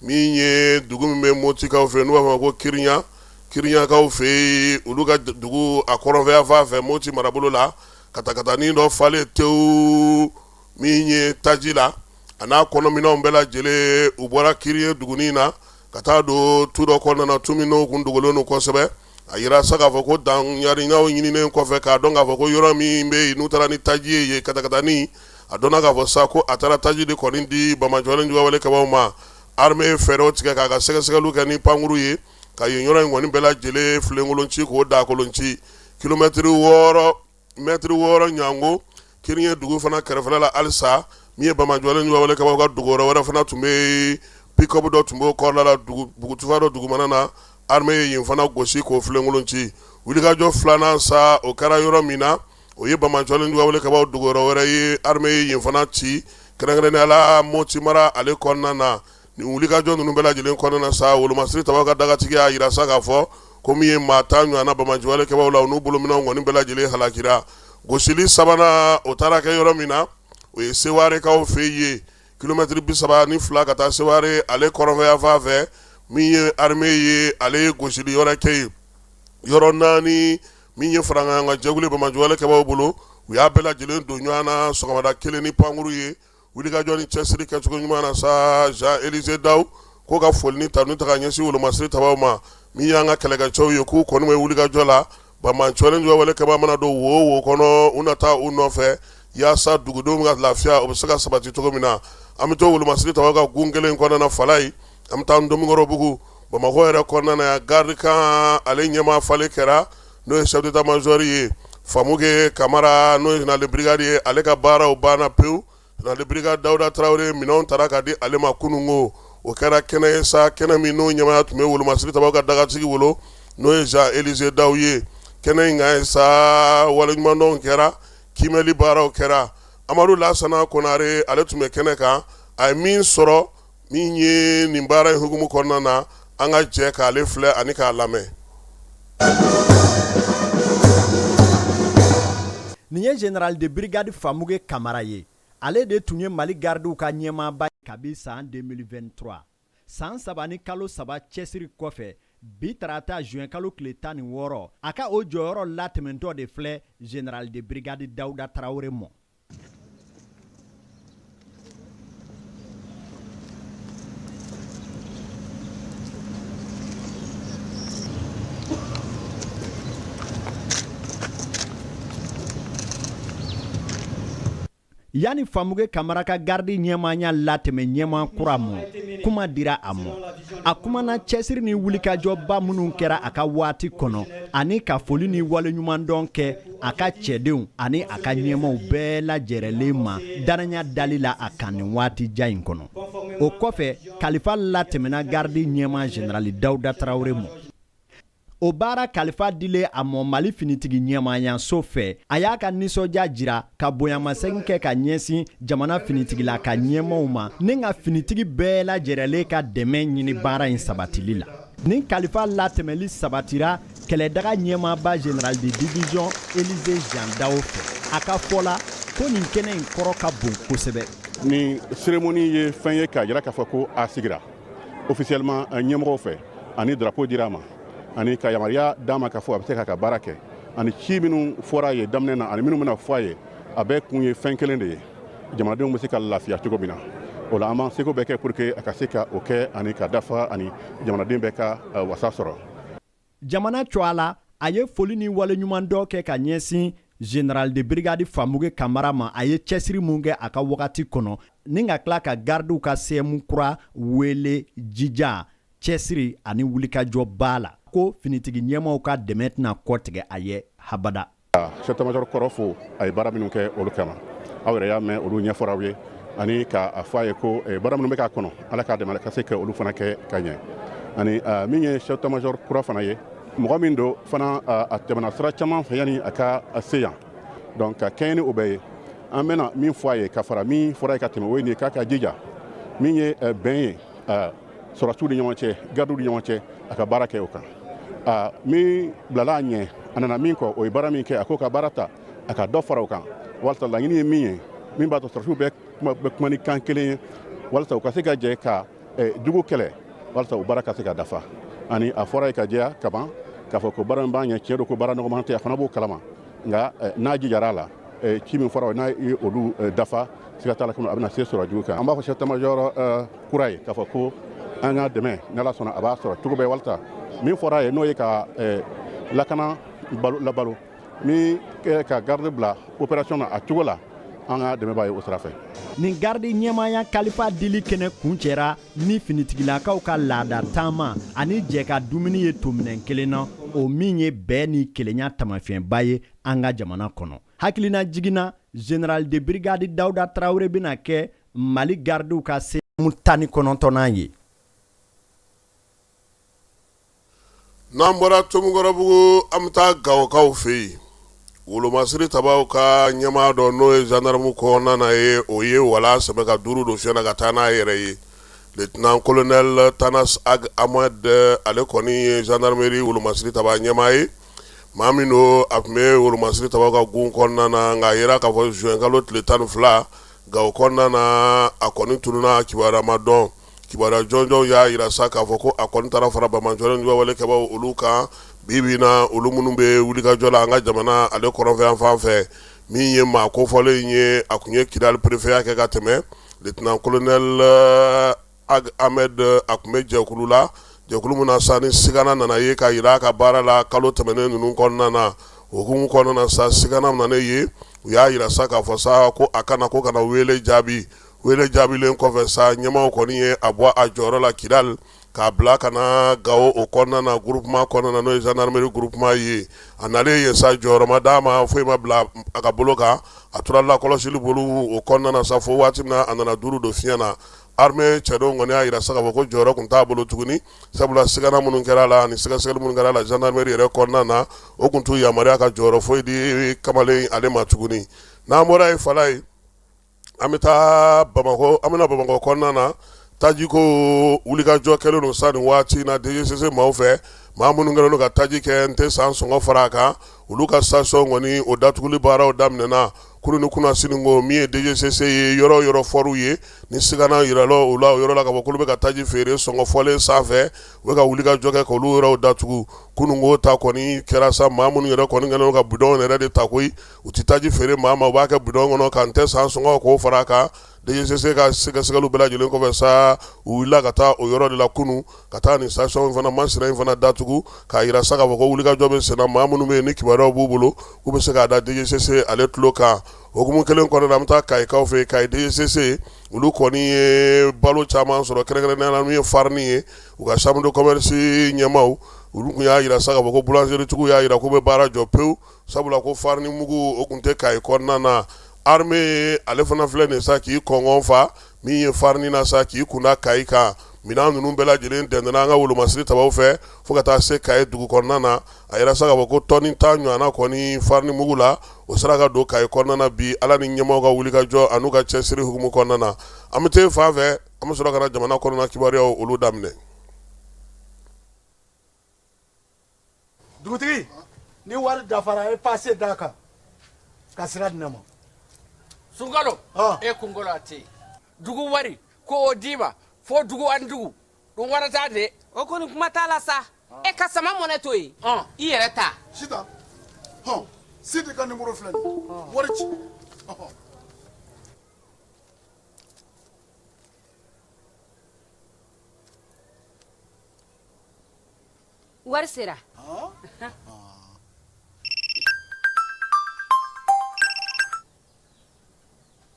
min ye dugu min bɛ Motikaw fɛ, n'u b'a fɔ ko Kiriɲa, Kiriɲakaw fɛ yen, olu ka dugu a kɔrɔnfɛyanfan fɛ, Moti marabolo la. Katakatanin dɔ falen tewu min ye taji la, a n'a kɔnɔminɛnw bɛɛ lajɛlen, u bɔra Kiriɲɛ dugunin na ka taa don tu dɔ kɔnɔna na, tu min n'o kun dogolen don kosɛbɛ. A yira sa k'a fɔ ko danɲaniyaw ɲininen kɔfɛ, k'a dɔn k'a fɔ ko yɔrɔ min bɛ yen n'u taara ni taji ye yen, katakatanin, a dɔnna k'a fɔ sa ko a taara taji de kɔni di banbaanciwale juguwalekɛbaaw ma. Armée ye fɛɛrɛw tigɛ k'a ka sɛgɛsɛgɛliw kɛ ni pankuru ye, ka yen yɔrɔ in kɔni bɛɛ lajɛlen filenkolon ci, k'o dakolon ci. Kilomɛtiri 6, mɛtiri 6 ɲango, Kiriɲɛ dugu fana kɛrɛfɛla la halisa, min ye banbaanciwale juguwalekɛbaaw ka dogoyɔrɔ wɛrɛ fana tun bɛ yen, pick-up dɔ tun b'o kɔrɔla la, bugutufa dɔ dugumana na, armée ye yen fana gosi k'o filenkolon ci. Wulikajɔ filanan sa, o kɛra yɔrɔ min na, o ye banbaanciwale juguwalekɛbaaw dogoyɔrɔ wɛrɛ ye, armée ye yen fana ci, kɛrɛnkɛrɛnnenya la Moti mara ale kɔnɔna na. Nin wulikajɔ ninnu bɛɛ lajɛlen kɔnɔna na sa, wolomasiri tabaw ka dagatigi y'a jira sa k'a fɔ ko min ye maa 10 ɲɔgɔnna banbaanciwalekɛbaaw la, u n'u bolominɛnw kɔni bɛɛ lajɛlen halakira. Gosili sabanan, o taara kɛ yɔrɔ min na, o ye Sewarekaw fɛ yen, kilomɛtiri 32 ka taa Seware ale kɔrɔnfɛyanfan fɛ. Min ye armée ye, ale ye gosili yɔrɔ kɛ yen, yɔrɔ naani min ye faraɲɔgɔnkan jɛkulu banbaanciwalekɛbaaw bolo, u y'a bɛɛ lajɛlen don ɲɔgɔn na sɔgɔmada kelen ni pankuru ye. Wulikajɔ ni cɛsiri kɛcogo ɲuman na sa, Jean Élisée Daw ko ka foli ni tanu ta ka ɲɛsin wolomasiri tabaw ma, min y'an ka kɛlɛkɛcɛw ye, k'u kɔni bɛ wulikajɔ la. Banbaanciwale juguwalekɛbaa mana don wo o wo kɔnɔ, u na taa u nɔfɛ yaasa dugudenw ka lafiya o bɛ se ka sabati cogo min na. An bɛ to wolomasiri tabaw ka gun kelen kɔnɔna na, Falayi, an bɛ taa Ntomikɔrɔbugu, Bamakɔ yɛrɛ kɔnɔna na yan, garde camp ale ɲɛmaa falen kɛra, n'o ye chef d'état major ye Famuke Kamara, n'o ye général de brigade ye, ale ka baaraw banna pewu. Général de brigade Dawuda Tarawele, minɛnw tara ka di ale ma kununko. O kɛra kɛnɛ ye sa, kɛnɛ min n'o ɲɛmaaya tun bɛ wolomasiri tabaw ka dagatigi bolo, n'o ye Jean Élisée Daw ye. Kɛnɛ in kan ye sa, waleɲumandɔn kɛra, kiimɛli baaraw kɛra. Amadu Lasana Konare, ale tun bɛ kɛnɛ kan. A ye min sɔrɔ min ye nin baara in hukumu kɔnɔna na, an ka jɛ k'ale filɛ ani k'a lamɛn. Nin ye général de brigade Famuge Kamara ye. Ale de tun ye Mali gardiw ka ɲɛmaaba ye kabi san 2023. San 3 ni kalo 3 cɛsiri kɔfɛ, bi tarata juin kalo tile 16, a ka o jɔyɔrɔ latɛmɛntɔ de filɛ général de brigade Dawuda Tarawele mɔ. Yanni Famuge Kamara ka garidi ɲɛmaaya latɛmɛ ɲɛmaa kura ma, kuma dira a ma. A kumana cɛsiri ni wulikajɔba minnu kɛra a ka waati kɔnɔ ani ka foli ni waleɲumandɔn kɛ a ka cɛdenw ani a ka ɲɛmaaw bɛɛ lajɛrɛlen ma dannaya dali la a kan nin waati jan in kɔnɔ. O kɔfɛ, kalifa latɛmɛna garidi ɲɛmaa zenerali Dawuda Tarawele ma. O baara kalifa dilen a mɔ Mali finitigi ɲɛmaayaso fɛ, a y'a ka nisɔndiya jira ka bonyamasegin kɛ ka ɲɛsin jamana finitigila ka ɲɛmaaw ma ni ka finitigi bɛɛ lajɛrɛlen ka dɛmɛ ɲini baara in sabatili la. Nin kalifa latɛmɛli sabatira kɛlɛdaga ɲɛmaaba général de division Élisée Jean Dao fɛ. A ka fɔ la, ko nin kɛnɛ in kɔrɔ ka bon kosɛbɛ. Nin cérémonie ye fɛn ye k'a jira k'a fɔ ko a sigira officiellement ɲɛmɔgɔw fɛ, ani drapeau dira a ma, ani ka yamaruya d'a ma k'a fɔ a bɛ se k'a ka baara kɛ, ani ci minnu fɔra a ye daminɛ na ani minnu bɛna fɔ a ye, a bɛɛ kun ye fɛn kelen de ye, jamanadenw bɛ se ka lafiya cogo min na. O la, an b'an seko bɛɛ kɛ pour que a ka se ka o kɛ ani ka dafa, ani jamanaden bɛɛ ka wasa sɔrɔ. Jamana cogoya la, a ye foli ni waleɲumandɔn kɛ ka ɲɛsin général de brigade Famuge Kamara ma, a ye cɛsiri mun kɛ a ka wagati kɔnɔ, ni ka tila ka gardiw ka CM kura wele jija, cɛsiri ani wulikajɔba la, ko finitigi ɲɛmaaw ka dɛmɛ tɛna kɔtigɛ a ye habada. Chef d'état-major kɔrɔ fo a ye baara minnu kɛ olu kama, aw yɛrɛ y'a mɛn olu ɲɛfɔra aw ye, ani k'a fɔ a ye ko baara minnu bɛ k'a kɔnɔ, Ala k'a dɛmɛ ka se ka olu fana kɛ ka ɲɛ. Ani min ye chef d'état-major kura fana ye, mɔgɔ min don fana, a tɛmɛna sira caman fɛ yanni a ka se yan. Donc ka kɛɲɛ ni o bɛɛ ye, an bɛna min fɔ a ye ka fara min fɔra ye ka tɛmɛ, o ye nin ye: k'a ka jija min ye bɛn ye sɔrɔdasiw ni ɲɔgɔn cɛ, gardiw ni ɲɔgɔn cɛ, a ka baara kɛ o kan. Min bilala a ɲɛ, a nana min kɔ, o ye baara min kɛ, a k'o ka baara ta, a ka dɔ fara o kan, walasa laɲini ye min ye, min b'a to sɔrɔdasiw bɛ kuma ni kan kelen ye, walasa u ka se ka jɛ ka jugu kɛlɛ, walasa o baara ka se ka dafa. Ani a fɔra ye ka jɛya ka ban k'a fɔ ko baara min b'a ɲɛ, tiɲɛ don ko baara nɔgɔman tɛ, a fana b'o kalama, nka n'a jijara a la, ci min fɔra, n'a ye olu dafa, siga t'a la a bɛna se sɔrɔ jugu kan. An b'a fɔ chef d'état-major kura ye k'a fɔ ko an ka dɛmɛ, n'Ala sɔnna, a b'a sɔrɔ cogo bɛɛ, walasa min fɔra a ye, n'o ye ka lakana labalo ni ka garde bila opération na a cogo la, an ka dɛmɛ b'a ye o sira fɛ. Nin garidi ɲɛmaaya kalifa dili kɛnɛ kuncɛra ni finitigilakaw ka laada taama ani jɛ ka dumuni ye tominɛn kelen na, o min ye bɛn ni kelenya taamasiyɛnba ye an ka jamana kɔnɔ. Hakilina jiginna, général de brigade Dawuda Tarawele bɛna kɛ Mali gardiw ka CM 19nan ye. N'an bɔra Tomikɔrɔbugu, an bɛ taa Gawokaw fɛ yen. Wolomasiri tabaw ka ɲɛmaa dɔ, n'o ye gendarme kɔnɔna na ye, o ye wala sɛbɛ ka duuru don fiɲɛ na ka taa n'a yɛrɛ ye. Lieutenant colonel Tanas Ag Ahmed, ale kɔni ye gendarmerie wolomasiri taba ɲɛmaa ye. Maa min don, a tun bɛ wolomasiri tabaw ka gun kɔnɔna na, nka a yera k'a fɔ juin kalo tile 12 Gawo kɔnɔna na, a kɔni tununna, kibaruya ma dɔn. Kibaruya jɔnjɔnw y'a jira sa k'a fɔ ko a kɔni taara fara banbaanciwale juguwalekɛbaw olu kan bi bi na, olu minnu bɛ wulikajɔ la an ka jamana ale kɔrɔnfɛ fan fɛ. Min ye maa kofɔlen in ye, a tun ye Kidali préfet kɛ ka tɛmɛ. Lieutenant colonel Ag Ahmed, a tun bɛ jɛkulu la, jɛkulu min na sa ni sigana nana ye ka jira a ka baara la kalo tɛmɛnen ninnu kɔnɔna na. O hukumu kɔnɔna na sa, sigana nana ye, u y'a jira sa k'a fɔ sa ko a kana ko kana wele jaabi. Wele jaabilen kɔfɛ sa, ɲɛmaaw kɔni ye a bɔ a jɔyɔrɔ la Kidali. k'a bila ka na Gawo o kɔnɔna na groupement kɔnɔna na n'o ye gendarmerie groupement ye. A nalen yen sa, jɔyɔrɔ ma d'a ma, foyi ma bila a ka bolo kan. A tora lakɔlɔsili bolo o kɔnɔna na sa fo waati min na a nana duuru don fiɲɛ na. Armée cɛdenw kɔni y'a jira sa k'a fɔ ko jɔyɔrɔ tun t'a bolo tuguni, sabula sigana minnu kɛra a la ani sɛgɛsɛgɛli minnu kɛra a la gendarmerie yɛrɛ kɔnɔna na, o tun t'u yamaruya ka jɔyɔrɔ foyi di kamalen ale ma tuguni. N'an bɔra yen, Falaye, an bɛ taa Bamakɔ, an bɛ na Bamakɔ kɔnɔna na. Tajiko wulikajɔ kɛlen don sa nin waati in na DGCC maaw fɛ. Maa minnu kɛlen don ka taji kɛ n tɛ san sɔngɔ fara a kan, olu ka station kɔni o datuguli baaraw daminɛna kunun ni kunasini. Ko min ye DGCC ye, yɔrɔ o yɔrɔ fɔr'u ye ni sigana yirala u la o yɔrɔ la k'a fɔ k'olu bɛ ka taji feere sɔngɔ fɔlen sanfɛ, u bɛ ka wulikajɔ kɛ k'olu yɔrɔw datugu. Kununko ta kɔni kɛra sa, maa minnu yɛrɛ kɔni kɛlen don ka bidɔn yɛrɛ de ta koyi, u tɛ taji feere maa ma, u b'a kɛ bidɔn kɔnɔ ka n tɛ san sɔngɔ k'o fara a kan. DGCC ka sɛgɛsɛgɛliw bɛɛ lajɛlen kɔfɛ sa, u wulila ka taa o yɔrɔ de la kunun ka taa nin station fana masina in fana datugu, k'a jira sa k'a fɔ ko wulikajɔ bɛ senna. Maa minnu bɛ yen ni kibaruyaw b'u bolo, k'u bɛ se k'a da DGCC ale tulo kan. Hukumu kelen kɔnɔna na, an bɛ taa Kayikaw fɛ yen. Kayi DGCC, olu kɔni ye balo caman sɔrɔ, kɛrɛnkɛrɛnnenya la min ye farini ye. U ka chambre de commerce ɲɛmaaw, olu tun y'a jira sa k'a fɔ ko boulangerie-tigiw y'a jira k'u bɛ baara jɔ pewu, sabula ko farini mugu o tun tɛ Kayi kɔnɔna na. Armée ale fana filɛ nin sa k'i kɔngɔn fa min ye farini na sa k'i kunda Kayi kan. Minɛn ninnu bɛɛ lajɛlen dɛndɛnna an ka wolomasiri tabaw fɛ fo ka taa se Kayi dugu kɔnɔna na. A yira sa k'a fɔ ko tɔni 10 ɲɔgɔnna kɔni farini mugu la, o sera ka don Kayi kɔnɔna na bi, Ala ni ɲɛmaaw ka wulikajɔ an'u ka cɛsiri hukumu kɔnɔna na. An bɛ taa fan fɛ, an bɛ sɔrɔ ka na jamana kɔnɔna kibaruyaw olu daminɛ. Dugutigi, ni wari dafara, a ye pase d'a kan ka sira di ne ma. Sunkalo, e kunkolo a tɛ yen. Dugu wari ko o d'i ma fo dugu ani dugu dun wara t'a de. O kɔni kuma t'a la sa. E ka sama mɔnɛ to yen, i yɛrɛ ta. Sitan, hɔn, Sidi ka nimoro filɛ nin ye, wari ci. Wari sera.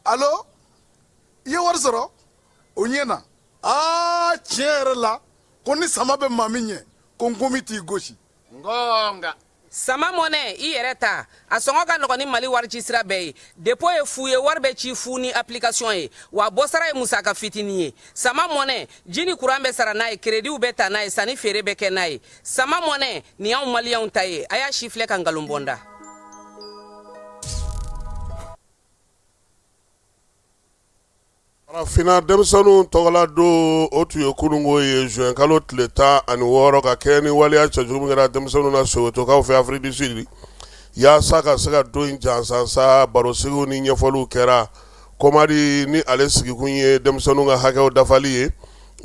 Alo, i ye wari sɔrɔ? O ɲɛna. Aa, tiɲɛ yɛrɛ la, ko ni sama bɛ maa min ɲɛ, ko nkomi t'i gosi. Nka Sama mɔnɛ, i yɛrɛ ta, a sɔngɔ ka nɔgɔn ni Mali warici sira bɛɛ ye. Dépôt ye fu ye, wari bɛ ci fu ni application ye, wa bɔsara ye musaka fitinin ye. Sama mɔnɛ, ji ni kuran bɛ sara n'a ye, kerediw bɛ ta n'a ye, sanni feere bɛ kɛ n'a ye. Sama mɔnɛ, nin y'anw maliyɛnw ta ye. A y'a sifilɛ ka nkalon bɔ n da. Farafinna denmisɛnninw tɔgɔla don, o tun ye kununko ye, juin kalo tile 16, ka kɛɲɛ ni waleya cɛjugu min kɛra denmisɛnninw na Sowetokaw fɛ Afrique du Sud. Yaasa ka se ka don in jansansa, barosigiw ni ɲɛfɔliw kɛra. Komadi ni ale sigikun ye denmisɛnninw ka hakɛw dafali ye,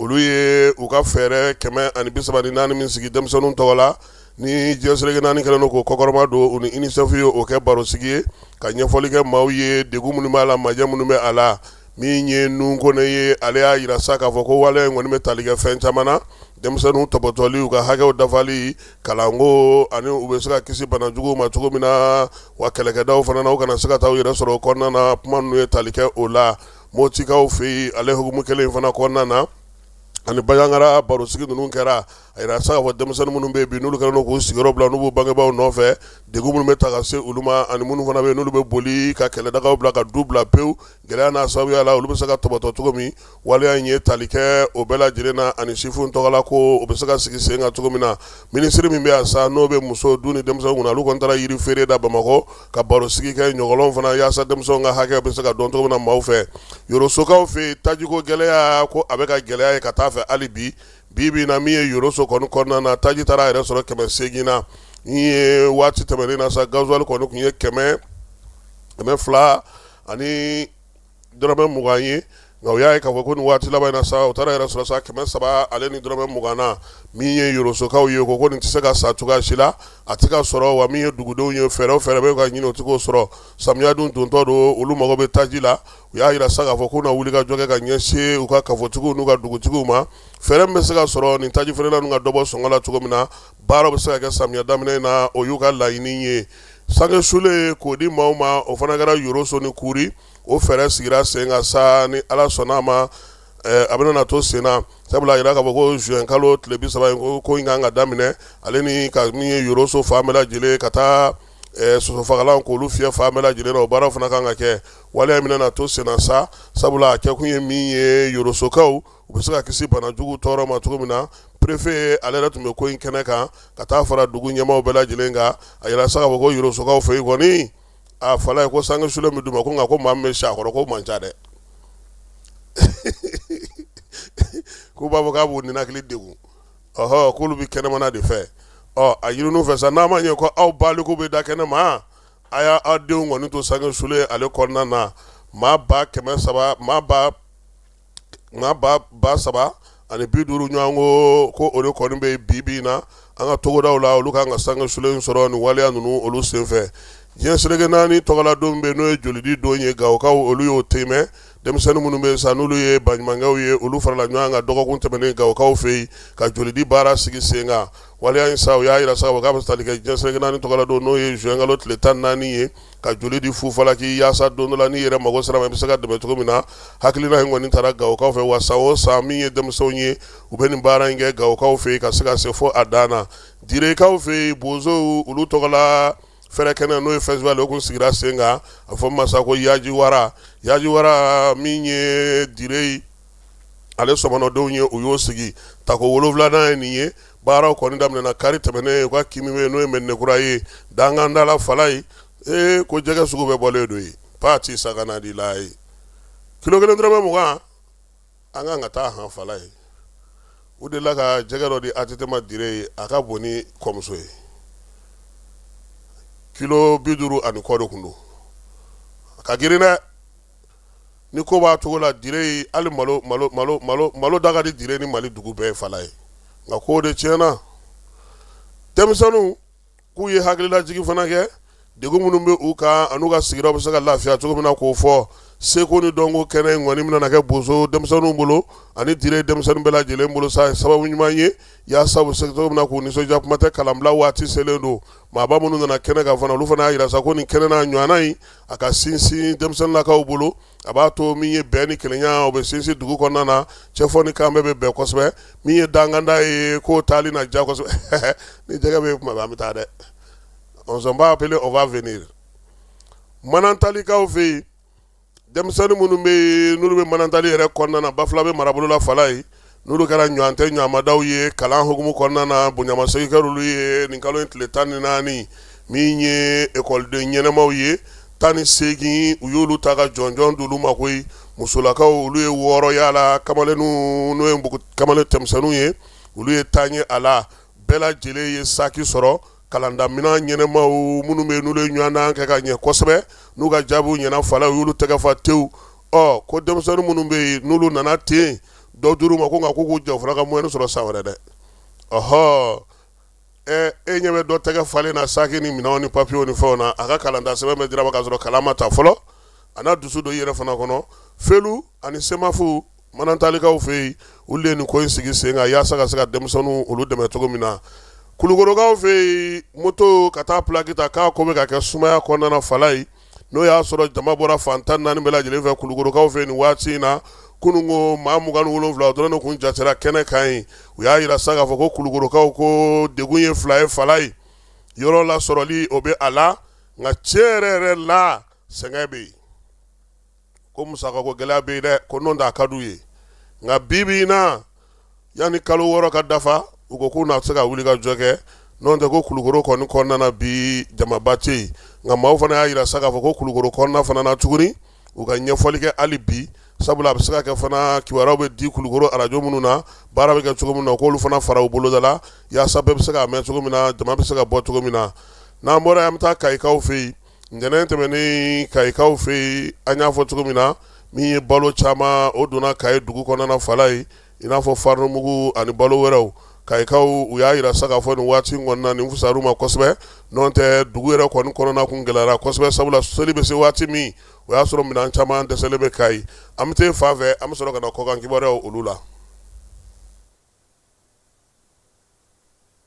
olu ye u ka fɛɛrɛ 134 min sigi denmisɛnninw tɔgɔ la ni diɲɛ seleke naani kɛlen don k'o kɔkɔrɔma don, u ni UNICEF ye o kɛ barosigi ye ka ɲɛfɔli kɛ maaw ye degun minnu b'a la, majɛ minnu bɛ a la. Min ye Nuhun Kone ye, ale y'a jira sa k'a fɔ ko waleya in kɔni bɛ tali kɛ fɛn caman na: denmisɛnninw tɔpɔtɔli, u ka hakɛw dafali, kalanko, ani u bɛ se ka kisi bana juguw ma cogo min na, wa kɛlɛkɛdaw fana na, u kana se ka taa u yɛrɛ sɔrɔ o kɔnɔna na. Kuma ninnu ye tali kɛ o la. Motikaw fɛ yen, ale hukumu kelen in fana kɔnɔna na ani Banjagara, barosigi ninnu kɛra. A jira sa k'a fɔ denmisɛnnin minnu bɛ yen bi, n'olu kɛlen don k'u sigiyɔrɔ bila, n'u b'u bangebaaw nɔfɛ, degun minnu bɛ ta ka se olu ma, ani minnu fana bɛ yen n'olu bɛ boli ka kɛlɛdagaw bila ka du bila pewu gɛlɛya n'a sababuya la, olu bɛ se ka tɔbɔtɔ cogo min. Waleya in ye tali kɛ o bɛɛ lajɛlen na, ani sifinw tɔgɔla ko o bɛ se ka sigi sen kan cogo min na. Minisiri min bɛ yan sa, n'o bɛ muso, du ni denmisɛnw kunna, olu kɔni taara yiri feere da Bamakɔ ka barosigi kɛ ɲɔgɔlɔn fana, yaasa denmisɛnw ka hakɛ bɛ se ka dɔn cogo min na maaw fɛ. Yorosokaw fɛ yen, tajiko gɛlɛya ko a bɛ ka gɛlɛya ye ka taa fɛ hali bi. Bi bi na, min ye Yoroso kɔni kɔnɔna na, taji taara a yɛrɛ sɔrɔ 800 na. Min ye waati tɛmɛnen na sa, gasoil kɔni tun ye 200 ani dɔrɔmɛ 20 ye, nka u y'a ye k'a fɔ ko nin waati laban in na sa, o taara yɛrɛ sɔrɔ sa 300 ale ni dɔrɔmɛ 20 na. Min ye Yorosokaw ye, ko nin tɛ se ka sa cogoya si la, a tɛ ka sɔrɔ. Wa min ye dugudenw ye, fɛɛrɛ o fɛɛrɛ bɛ ka ɲini, o tɛ k'o sɔrɔ. Samiya dun dontɔ don, olu mago bɛ taji la. U y'a jira sa k'a fɔ k'u na wuli ka jɔ kɛ ka ɲɛsin u ka kafotigiw n'u ka dugutigiw ma, fɛɛrɛ min bɛ se ka sɔrɔ nin taji feerela ninnu ka dɔ bɔ sɔngɔ la cogo min na, baara bɛ se ka kɛ samiya daminɛ in na, o y'u ka laɲini ye. Sange sulen k'o di maaw ma, o fana kɛra Yoroso ni Kuri. O fɛɛrɛ sigira sen kan sa, ni Ala sɔnna a ma. A bɛna na to sen na, sabula a jira k'a fɔ ko juin kalo tile 30 in, ko ko in kan ka daminɛ, ale ni ka min ye Yoroso fan bɛɛ lajɛlen ka taa sosofagalan k'olu fiyɛ fan bɛɛ lajɛlen na, o baaraw fana kan ka kɛ. Waleya in bɛna na to sen na sa, sabula a kɛkun ye min ye, Yorosokaw u bɛ se ka kisi banajugu tɔɔrɔ ma cogo min na. Préfet ale yɛrɛ tun bɛ ko in kɛnɛ kan ka taa fara dugu ɲɛmaaw bɛɛ lajɛlen kan. A jira sa k'a fɔ ko Yorosokaw fɛ yen kɔni, a fala ye ko sange sulen bɛ d'u ma ko, nka ko maa min bɛ si a kɔrɔ k'o man ca dɛ. K'u b'a fɔ k'a b'u ninakili degun. Ɔhɔ, k'olu bɛ kɛnɛmana de fɛ. Ɔ, a ɲinin'u fɛ sa, n'a ma ɲɛ ko aw baliku bɛ da kɛnɛ ma, a y'a aw denw kɔni to sange sulen ale kɔnɔna na. Maa 300, maa 3500 ɲɔgɔn ko o de kɔni bɛ bi bi in na an ka togodaw la, olu kan ka sange sulen sɔrɔ nin waleya ninnu olu senfɛ. Diɲɛ seleke naani tɔgɔla don bɛ, n'o ye jolidi don ye, Gawokaw olu y'o tɛmɛ. Denmisɛnnin minnu bɛ sa, n'olu ye baɲumankɛw ye, olu farala ɲɔgɔn kan dɔgɔkun tɛmɛnen Gawokaw fɛ yen ka jolidi baara sigi sen kan. Waleya in sa, u y'a jira sa k'a bɛ tali kɛ diɲɛ seleke naani tɔgɔla don, n'o ye juin kalo tile 14 ye, ka joli di fufalaki yaasa don dɔ la n'i yɛrɛ mago sera ma, i bɛ se ka dɛmɛ cogo min na. Hakilina in kɔni taara Gawokaw fɛ, wa san o san min ye denmisɛnw ye, u bɛ nin baara in kɛ Gawokaw fɛ yen ka se ka se fo a dan na. Direkaw fɛ yen, bozow olu tɔgɔla fɛrɛ kɛnɛ, n'o ye festival, o kun sigira sen kan, a fɔ masa ko Yajiwara. Yajiwara min ye Dire ale sɔmɔnɔdenw ye, u y'o sigi tako 7nan ye nin ye. Baaraw kɔni daminɛna kari tɛmɛnen u ka kin min n'o ye Mɛdinɛkura ye, danganda la fala ye. Ee, ko jɛgɛ sugu bɛɛ bɔlen don yen, pati sagana di la ye, kilo kelen dɔrɔmɛ 20. An kan ka taa han fala ye. U delila ka jɛgɛ dɔ di ATT ma Dire ye, a ka bon ni kɔmuso ye, kilo 50 ani kɔ de tun don. A ka girin dɛ. Ni ko b'a cogo la Dire ye, hali malo malo malo malo malo da ka di Dire ni Mali dugu bɛɛ ye fala ye. Nka ko de tiɲɛna, denmisɛnninw k'u ye hakililajigin fana kɛ, degun minnu bɛ u kan an'u ka sigidaw bɛ se ka lafiya cogo min na, k'o fɔ. Seko ni dɔnko kɛnɛ in kɔni bɛna kɛ Bozo denmisɛnninw bolo ani Dire denmisɛnnin bɛɛ lajɛlen bolo sa, sababu ɲuman ye yaasa u bɛ se cogo min na k'u nisɔndiya. Kuma tɛ, kalanbila waati selen don. Maaba minnu nana kɛnɛ kan fana, olu fana y'a jira sa ko nin kɛnɛ n'a ɲɔgɔnna in, a ka sinsin denmisɛnninlakaw bolo, a b'a to min ye bɛn ni kelenya, o bɛ sinsin dugu kɔnɔna na, cɛfɔ ni kan bɛɛ bɛ bɛn kosɛbɛ. Min ye danganda ye, k'o taali na diya kosɛbɛ. Ni jɛgɛ bɛ kuma bɛɛ, an bɛ taa dɛ. On s'en va appeler, on va venir. Manantalikaw fɛ yen, denmisɛnnin minnu bɛ yen, n'olu bɛ Manantali yɛrɛ kɔnɔna na, Bafulabe marabolo la fala ye, n'olu kɛra ɲɔgɔn tɛ ɲɔgɔnmadaw ye kalan hukumu kɔnɔna na, bonyamasegin kɛra olu ye nin kalo in tile 14. Min ye ekɔliden ɲɛnamaw ye 18, u y'olu ta ka jɔnjɔn d'olu ma koyi. Musolakaw, olu ye 6 y'a la, kamalenninw, n'o ye kamalen cɛmisɛnninw ye, olu ye 10 ye a la. Bɛɛ lajɛlen ye saki sɔrɔ, kalandaminɛn ɲɛnamaw. Minnu bɛ yen, n'olu ye ɲɔgɔndan kɛ ka ɲɛ kosɛbɛ, n'u ka jaabiw ɲɛna fala, u y'olu tɛgɛ fa tewu. Ɔ, ko denmisɛnnin minnu bɛ yen, n'olu nana ten, dɔ dir'u ma ko nka k'u k'u jɔ fana ka moyenne sɔrɔ san wɛrɛ dɛ. Ɔhɔ, ɛ, e ɲɛ bɛ dɔ tɛgɛ falen na saki ni minɛnw ni papiyew ni fɛnw na, a ka kalanda sɛbɛn bɛ dira ma k'a sɔrɔ kalan ma ta fɔlɔ. A n'a dusu don i yɛrɛ fana kɔnɔ. Felu ani Semafu, Manantalikaw fɛ yen, olu de ye nin ko in sigi sen kan yaasa ka se ka denmisɛnninw olu dɛmɛ cogo min na. Kulukorokaw fɛ yen, moto ka taa pilaki ta, k'a ko bɛ ka kɛ sumaya kɔnɔna na fala ye, n'o y'a sɔrɔ jama bɔra fan 14 bɛɛ lajɛlen fɛ Kulukorokaw fɛ yen nin waati in na. Kunun ko maa 27 dɔrɔn de kun jatera kɛnɛ kan yen. U y'a jira sa k'a fɔ ko Kulukorokaw ko degun ye fila ye fala ye, yɔrɔ lasɔrɔli o bɛ a la, nka tiɲɛ yɛrɛ yɛrɛ la, sɛgɛn bɛ yen, ko musakako gɛlɛya bɛ yen dɛ. Ko n'o tɛ a ka d'u ye, nka bi bi in na, yanni kalo 6 ka dafa, u ko k'u na se ka wuli ka jɔ kɛ. N'o tɛ ko Kulukoro kɔni kɔnɔna na bi, jamaba tɛ yen. Nka maaw fana y'a jira sa k'a fɔ ko Kulukoro kɔnɔna fana na tuguni, u ka ɲɛfɔli kɛ hali bi, sabula a bɛ se ka kɛ fana kibaruyaw bɛ di Kulukoro arajo minnu na, baara bɛ kɛ cogo min na, k'olu fana fara u boloda la yaasa bɛɛ bɛ se k'a mɛn cogo min na, jama bɛ se ka bɔ cogo min na. N'an bɔra yen, an bɛ taa Kayikaw fɛ yen. Ntɛnɛn tɛmɛnen Kayikaw fɛ yen, an y'a fɔ cogo min na, min ye balo caman, o donna Kayi dugu kɔnɔna fala ye, i n'a fɔ farinimugu ani balo wɛrɛw. Kayikaw, u y'a jira sa k'a fɔ nin waati in kɔnɔna nin fisar'u ma kosɛbɛ. N'o tɛ, dugu yɛrɛ kɔni kɔnɔna kun gɛlɛyara kosɛbɛ, sabula seli bɛ se waati min, o y'a sɔrɔ minɛn caman dɛsɛlen bɛ Kayi. An bɛ taa fan fɛ, an bɛ sɔrɔ ka na kɔkan kibaruyaw olu la.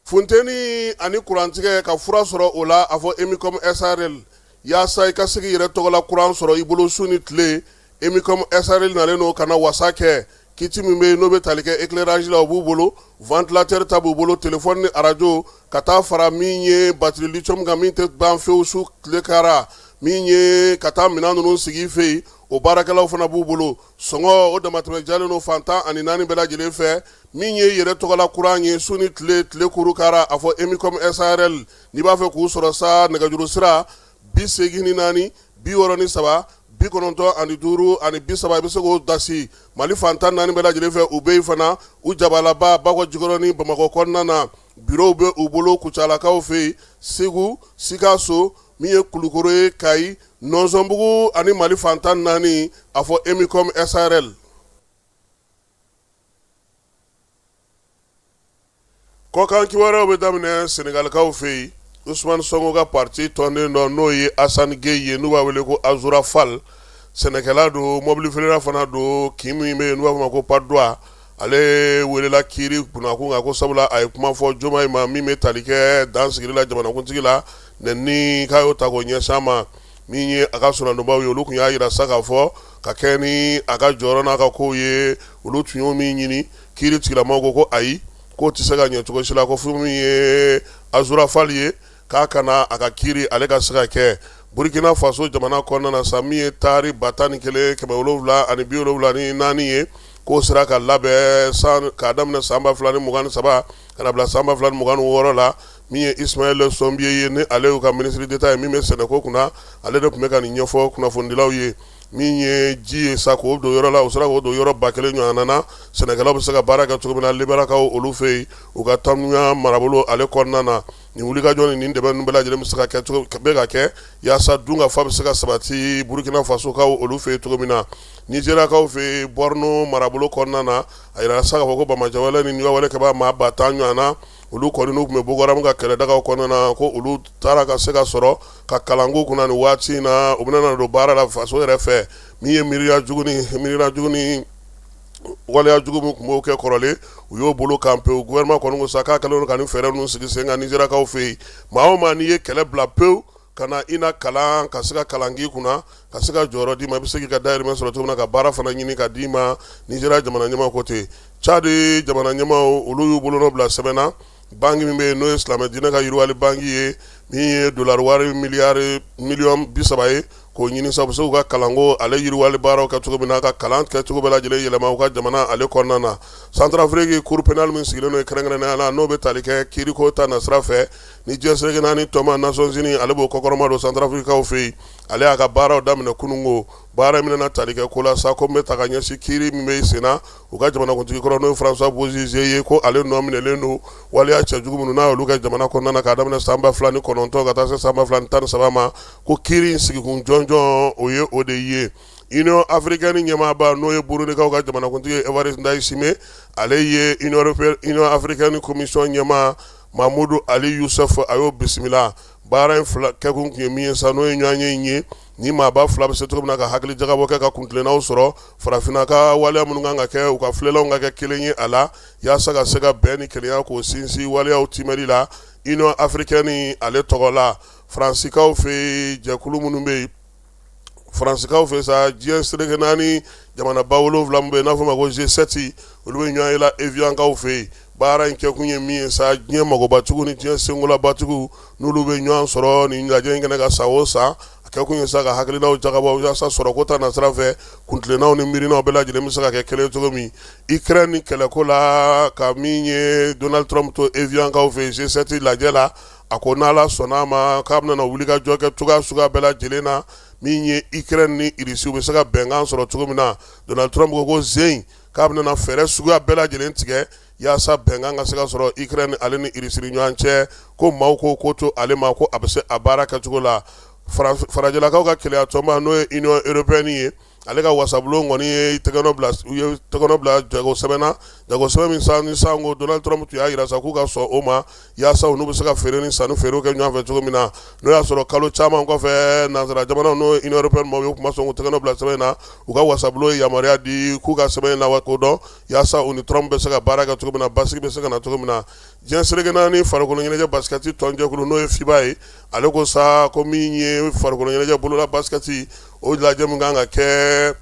Funteni ani kurantigɛ, ka fura sɔrɔ o la, a fɔ Emicom SARL, yaasa i ka se k'i yɛrɛ tɔgɔla kuran sɔrɔ i bolo su ni tile. Emicom SARL nalen don ka na wasa kɛ. Kit min bɛ yen n'o bɛ tali kɛ éclairage la, o b'u bolo, ventilateur ta b'u bolo, téléphone ni arajo, ka taa fara min ye batterie lithium kan, min tɛ ban fewu su tile kara, min ye ka taa minɛn ninnu sigi fɛ yen, o baarakɛlaw fana b'u bolo. Sɔngɔ o damatɛmɛ jalen don fan 14 bɛɛ lajɛlen fɛ. Min ye yɛrɛ tɔgɔla kuran ye su ni tile, tile kuru kara, a fɔ Emicom SARL. N'i b'a fɛ k'u sɔrɔ sa, nɛgɛjuru sira 84 63 95 30, i bɛ se k'o dasi Mali fan 14 bɛɛ lajɛlen fɛ. U bɛ yen fana, u jabalaba Bakɔ Jikɔrɔni Bamakɔ kɔnɔna na, bureau bɛ u bolo Kucalakaw fɛ yen, Segu, Sikaso, min ye Kulukoro ye, Kayi, Nɔnsɔnbugu ani Mali fan 14, a fɔ Emicom SARL. Kɔkan kibaruyaw bɛ daminɛ Senegalikaw fɛ yen. Ousmane Sonko ka parti tɔnden dɔ, n'o ye Assane Gueye ye, n'u b'a wele ko Azoura Fall, sɛnɛkɛla don, mobili feerela fana don, kin min bɛ yen n'u b'a fɔ ma ko Patte d'Oie, ale welela kiiri kunnakun kan ko sabula a ye kuma fɔ Diomaye ma min bɛ tali kɛ dan sigili la jamanakuntigi la, nɛni k'a y'o ta k'o ɲɛsin a ma. Min ye a ka sonadonbaw ye, olu tun y'a jira sa k'a fɔ ka kɛ ni a ka jɔyɔrɔ n'a ka kow ye, olu tun y'o min ɲini, kiiri tigilamaw ko ko ayi, k'o tɛ se ka ɲɛ cogo si la, ko fo min ye Azoura Fall ye, k'a ka na a ka kiiri ale ka se ka kɛ. Burkina Faso jamana kɔnɔna na sa, min ye taari 11,774 ye, k'o sera ka labɛn san k'a daminɛ san 2023 ka na bila san 2026 la. Min ye Ismaël Sombié ye, ni ale y'u ka ministre d'État ye min bɛ sɛnɛko kunna, ale de tun bɛ ka nin ɲɛfɔ kunnafonidilaw ye. Min ye ji ye sa k'o don yɔrɔ la, u sera k'o don yɔrɔ 1000 ɲɔgɔn na, sɛnɛkɛlaw bɛ se ka baara kɛ cogo min na Liberakaw olu fɛ yen, u ka Tamuya marabolo ale kɔnɔna na. Nin wulikajɔ ni nin dɛmɛ ninnu bɛɛ lajɛlen bɛ se ka kɛ cogo bɛ ka kɛ yaasa dunkafa bɛ se ka sabati Burkina Fasokaw olu fɛ yen cogo min na. Nizeriyakaw fɛ yen, Borno marabolo kɔnɔna na, a yirala sa k'a fɔ ko banbaanciwale ni wale kɛbaa maa 10,000 ɲɔgɔn na, olu kɔni n'u tun bɛ Boko Haram ka kɛlɛdagaw kɔnɔna na, ko olu taara ka se ka sɔrɔ ka kalan k'u kunna nin waati in na, u bɛna don baara la faso yɛrɛ fɛ. Min ye miiriya jugu ni waleya jugu min tun b'o kɛ kɔrɔlen, u y'o bolo kan pewu. Gouvernement kɔni ko sa k'a kɛlen don ka nin fɛɛrɛ ninnu sigi sen kan Nizeriyakaw fɛ yen. Maa o maa n'i ye kɛlɛ bila pewu ka na i na kalan, ka se ka kalan k'i kunna, ka se ka jɔyɔrɔ d'i ma, i bɛ se k'i ka dahirimɛ sɔrɔ cogo min na, ka baara fana ɲini ka d'i ma, Nizeriya jamana ɲɛmaa ko ten. Tchad jamana ɲɛmaaw, olu y'u bolonɔ bila sɛbɛn na, banki min bɛ yen n'o ye silamɛ diinɛ ka yiriwali banki ye, min ye dolari wari miliyari miliyɔn 30 ye, k'o ɲini sa u bɛ se k'u ka kalanko ale yiriwali baaraw kɛ cogo min na, ka kalan kɛcogo bɛɛ lajɛlen yɛlɛma u ka jamana ale kɔnɔna na. Centrafrique cour pénale min sigilen don kɛrɛnkɛrɛnnenya la, n'o bɛ tali kɛ kiiriko ta nasira fɛ ni diɲɛ seleke naani tɔnba Nations Unies ale b'o kɔkɔrɔma don Centrafriquekaw fɛ yen, ale y'a ka baaraw daminɛ kununko. Baara min na tali kɛ ko la sa, ko bɛ ta ka ɲɛsin kiiri min bɛ sen na u ka jamanakuntigi kɔrɔ, n'o ye François Bozizé ye, ko ale nɔ minɛlen don waleya cɛjugu minnu n'a y'olu kɛ jamana kɔnɔna na k'a daminɛ san 2009 ka taa se san 2013 ma, ko kiiri in sigikun jɔnjɔn o ye o de ye. Union africaine ɲɛmaaba, n'o ye Burundikaw ka jamanakuntigi ye, Evariste Ndayishimiye, ale ye Union africaine commission ɲɛmaa Mahamudu Ali Yusuf, a y'o bisimila. Baara in fila kɛkun tun ye min ye sa, n'o ye ɲɔgɔnye in ye, ni maaba fila bɛ se cogo min na ka hakili jagabɔ kɛ, ka kuntilennaw sɔrɔ farafinna ka waleya minnu kan ka kɛ, u ka filɛlanw ka kɛ kelen ye a la, yaasa ka se ka bɛn ni kelenya k'o sinsin waleyaw timɛli la Union africaine ale tɔgɔ la. Faransikaw fɛ, jɛkulu minnu bɛ yen Faransikaw fɛ sa, diɲɛ seleke naani jamanaba 7 min bɛ yen n'a fɔ ma ko G7, olu bɛ ɲɔgɔn ye la Eviankaw fɛ yen. Baara in kɛkun ye min ye sa, diɲɛ magobatigiw ni diɲɛ senkolabatigiw, n'olu bɛ ɲɔgɔn sɔrɔ nin lajɛ in kɛnɛ kan san o san, a kɛkun ye sa ka hakilinaw jagabɔ yaasa sɔrɔko ta nasira fɛ, kuntilennaw ni miirinaw bɛɛ lajɛlen bɛ se ka kɛ kelen cogo min. Ukraine ni kɛlɛko la, ka min ye Donald Trump to Eviankaw fɛ yen G7 lajɛ la, a ko n'Ala sɔnna a ma, k'a bɛna wulikajɔ kɛ cogoya suguya bɛɛ lajɛlen na, min ye Ukraine ni Russie bɛ se ka bɛnkan sɔrɔ cogo min na. Donald Trump ko zen k'a bɛna fɛɛrɛ suguya bɛɛ lajɛlen tigɛ yaasa bɛnkan ka se ka sɔrɔ Ukraine ale ni Russie ni ɲɔgɔn cɛ. Ko maaw ko to ale ma ko a bɛ se a baara kɛcogo la. Farajɛlakaw ka kelenya tɔnba, n'o ye Union européenne ye, ale ka wasabulon kɔni ye tɛgɛnɔ bila, u ye tɛgɛnɔ bila jago sɛbɛn na, jago sɛbɛn min san ni sanko Donald Trump tun y'a jira sa k'u ka sɔn o ma, yaasa u n'u bɛ se ka feere ni sanni feerew kɛ ɲɔgɔn fɛ cogo min na. N'o y'a sɔrɔ kalo caman kɔfɛ, nansara jamanaw, n'o ye Union européenne maaw ye, u tun ma sɔn k'u tɛgɛnɔ bila sɛbɛn in na. U ka wasabulon ye yamaruya di k'u ka sɛbɛn in lakodɔn, yaasa u ni Trump bɛ se ka baara kɛ cogo min na, basigi bɛ se ka na cogo min na. Diɲɛ seleke naani farikolo ɲɛnajɛ basikɛti tɔnjɛkulu, n'o ye FIBA ye, ale ko sa ko min ye farikolo ɲɛnajɛ bolola basikɛti o lajɛ min kan ka kɛ,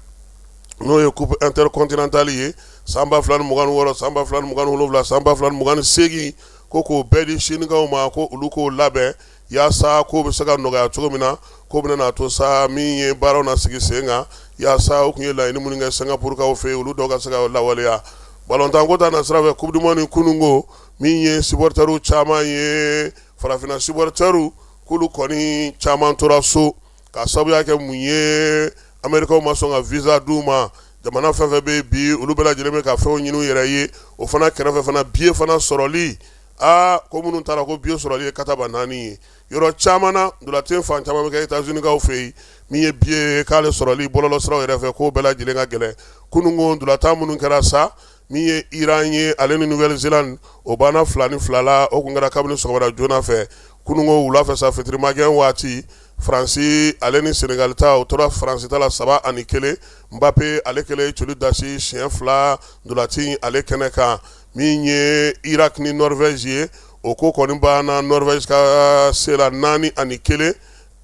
n'o ye coupe intercontinentale ye. San 2026, san 2027, san 2028, ko k'o bɛɛ di Sinikaw ma, ko olu k'o labɛn yaasa ko bɛ se ka nɔgɔya cogo min na, ko bɛna n'a to sa min ye baaraw na sigi sen kan, yaasa u tun ye laɲini minnu kɛ Singapurukaw fɛ yen, olu dɔw ka se ka lawaleya. Balontanko ta na sira fɛ, Coupe du monde kununko, min ye supporters caman ye, farafinna supporters, k'olu kɔni caman tora so ka sababuya kɛ mun ye? Amerikaw ma sɔn ka visa d'u ma. Jamana fɛn fɛn bɛ bi, olu bɛɛ lajɛlen bɛ ka fɛnw ɲini u yɛrɛ ye. O fana kɛrɛfɛ fana, billet fana sɔrɔli, aa, ko minnu taara, ko billet sɔrɔli ye kataba naani ye yɔrɔ caman na. Ntolatan fan caman bɛ kɛ États-Unis fɛ yen, min ye billet k'ale sɔrɔli bɔlɔlɔsiraw yɛrɛ fɛ, k'o bɛɛ lajɛlen ka gɛlɛn. Kununko ntolatan minnu kɛra sa, min ye Iran ye, ale ni Nouvelle-Zélande, o banna 2-2 la. O tun kɛra kabini sɔgɔmada joona fɛ. Kununko wula fɛ sa, fitirimakɛ waati, Faransi ale ni Senegali ta, o tora Faransi ta la 3-1. Mbappe ale kelen celu dasi siɲɛ fila ntolatan ale kɛnɛ kan. Min ye Irak ni Norvège ye, o ko kɔni banna Norvège ka se la 4-1.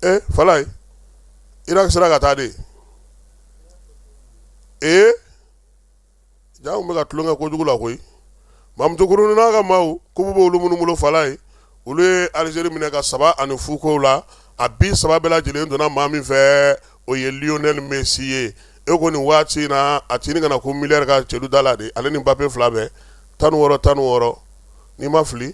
E Falaye, Irak sera ka taa de. Ee, ja bɛ ka tulonkɛ kojugu la koyi. Mamutu Kuruni n'a ka maaw, coupe b'olu minnu bolo, Falaye, olu ye Algérie minɛ ka 3-0 ko la. A bi saba bɛɛ lajɛlen donna maa min fɛ, o ye Lionel Messi ye. E ko nin waati in na, a tini kana ko miliyari ka celu da la de. Ale ni Mbappe fila bɛɛ 16 16, n'i ma fili.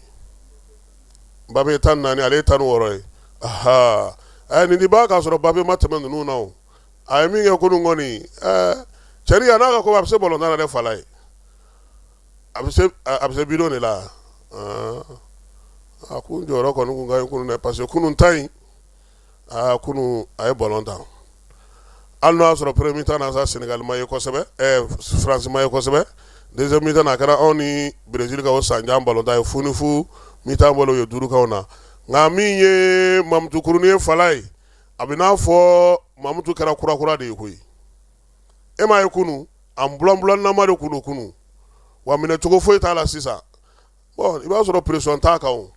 Mbappe ye 14, ale ye 16 ye. Aha, ɛ, nin b'a k'a sɔrɔ Mbappe ma tɛmɛ ninnu na. O a ye min kɛ kunun kɔni, ɛɛ, cɛnin a n'a ka ko, a bɛ se balontan na dɛ, Falaye. A bɛ se bidon de la. A kun jɔyɔrɔ kɔni kun ka ɲi kunun dɛ, parce que kunun ta in, aa, kunun a ye balon tan. Hali n'o y'a sɔrɔ premier mi-temps na sa, Sénégal ma ye kosɛbɛ, France ma ye kosɛbɛ. Deuxième mi-temps na, a kɛra anw ni Brésil ka o sanjan balontan ye, 0-0. Mi-temps bɔlen, u ye duuru k'anw na. Nka min ye Mamutu Kuruni ye, Falaye, a bɛ n'a fɔ Mamutu kɛra kurakura de ye koyi. E m'a ye kunun, a bulanbulanama de kun don kunun wa, minɛcogo foyi t'a la sisan. Bon, i b'a sɔrɔ pression t'a kan o.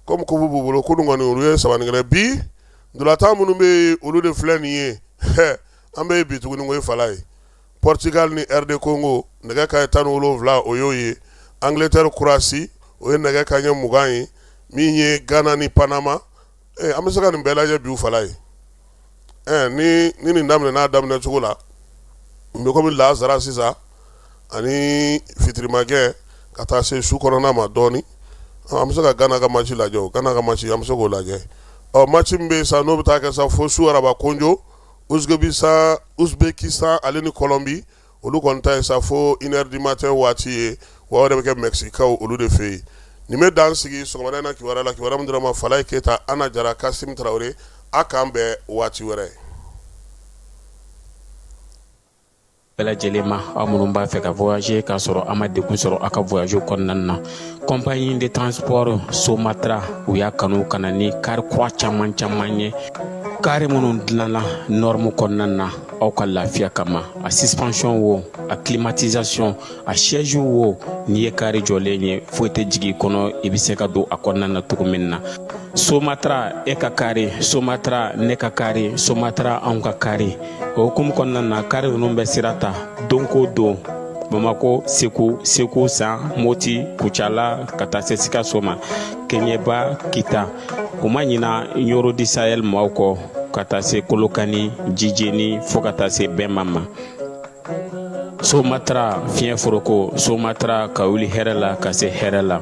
Comme coupe b'u bolo, kunun kɔni olu ye 3-1. Bi ntolatan minnu bɛ yen, olu de filɛ nin ye. An bɛ bi tuguni ko ye, Falaye, Portugal ni RD Congo, nɛgɛ kanɲɛ 17, o y'o ye. Angleterre Croatie, o ye nɛgɛ kanɲɛ 20 ye. Min ye Ghana ni Panama, an bɛ se ka nin bɛɛ lajɛ bi, Falaye. Ni nin daminɛ n'a daminɛ cogo la, n bɛ komi lazara sisan ani fitirimakɛ ka taa se su kɔnɔna ma dɔɔnin, an bɛ se ka Ghana ka match lajɛ. O Ghana ka match, an bɛ se k'o lajɛ. Ɔ, match min bɛ yen sa, n'o bɛ taa kɛ sa fo su araba konjo, Ouzbékistan ale ni Colombie, olu kɔni ta ye sa fo 1h du matin waati ye wa, o de bɛ kɛ Mɛkisikaw olu de fɛ yen. Nin bɛ dan sigi sɔgɔmada in na kibaruya la. Kibaruya min dira ma, Falaye Keyita, Ana Jara, Kasim Tarawele. A k'an bɛn waati wɛrɛ. Bɛɛ lajɛlen ma, aw minnu b'a fɛ ka voyager k'a sɔrɔ a ma degun sɔrɔ aw ka voyage kɔnɔna na, compagnie de transport Somatra, u y'a kanu ka na ni kari kura caman caman ye, kari minnu dilanna norme kɔnɔna na aw ka lafiya kama. A suspension wo, a climatisation, a siège wo, n'i ye kari jɔlen ye, foyi tɛ jigin i kɔnɔ, i bɛ se ka don a kɔnɔna na cogo min na. Somatra, e ka kari Somatra, ne ka kari Somatra, anw ka kari. O hukumu kɔnɔna na, kari ninnu bɛ sira ta don ko don Bamako, Segu, Segu San, Moti, Kucala, ka taa se Sikaso ma, Keɲeba, Kita. U ma ɲina Ɲoro du Sahel maaw kɔ, ka taa se Kolokani, Jijeni, fo ka taa se Bɛnma ma. Somatra, fiɲɛ foroko Somatra, ka wuli hɛrɛ la ka se hɛrɛ la.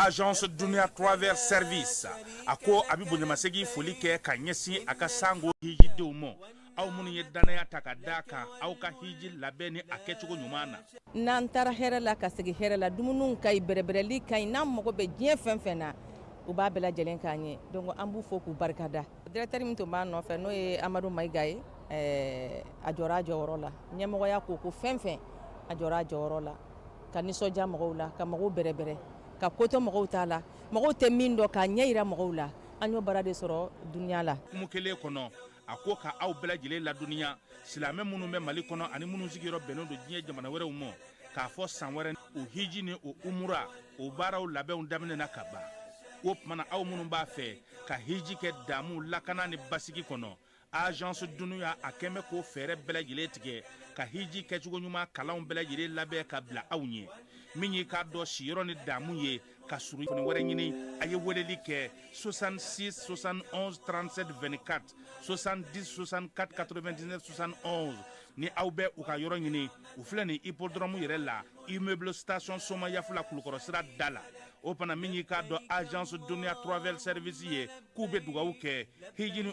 Agence Dunia Travel Service a ko a bɛ bonyamasegin foli kɛ ka ɲɛsin a ka sango hijidenw ma, aw minnu ye dannaya ta ka d'a kan aw ka hiji labɛn ni a kɛcogo ɲuman na. N'an taara hɛrɛ la ka segin hɛrɛ la, dumuniw ka ɲi, bɛrɛbɛrɛli ka ɲi. N'an mago bɛ diɲɛ fɛn fɛn na, u b'a bɛɛ lajɛlen k'an ye. Donc an b'u fo k'u barikada. Directeur min tun b'a nɔfɛ, n'o ye Amadu Mayiga ye, a jɔra a jɔyɔrɔ la. Ɲɛmɔgɔya ko ko fɛn fɛn, a jɔra a jɔyɔrɔ la ka nisɔndiya mɔgɔw la, ka mɔgɔw bɛrɛbɛrɛ, ka ko to mɔgɔw t'a la, mɔgɔw tɛ min dɔn, k'a ɲɛ yira mɔgɔw la. An y'o baara de sɔrɔ Dunia la. Hukumu kelen kɔnɔ, a ko ka aw bɛɛ lajɛlen ladɔnniya, silamɛ minnu bɛ Mali kɔnɔ ani minnu sigiyɔrɔ bɛnnen don diɲɛ jamana wɛrɛw ma, k'a fɔ san wɛrɛ o hiji ni o umura, o baaraw labɛnw daminɛna ka ban. O tuma na, aw minnu b'a fɛ ka hiji kɛ damu, lakana ni basigi kɔnɔ. Agence Dunuya a kɛn bɛ k'o fɛɛrɛ bɛɛ lajɛlen tigɛ ka hiji kɛcogo ɲuman kalanw bɛɛ lajɛlen labɛn ka bila aw ɲɛ. Min y'i k'a dɔn siyɔrɔ ni damu ye ka surun wɛrɛ ɲini, a ye weleli kɛ 66 71 37 24, 70 64 99 71. Ni aw bɛ u ka yɔrɔ ɲini, u filɛ nin hippodrome yɛrɛ la, immeuble station Somayafula, Kulukɔrɔ sira da la. O fana, min y'i k'a dɔn agence Dunuya Travel Service ye, k'u bɛ dugawu kɛ hiji ni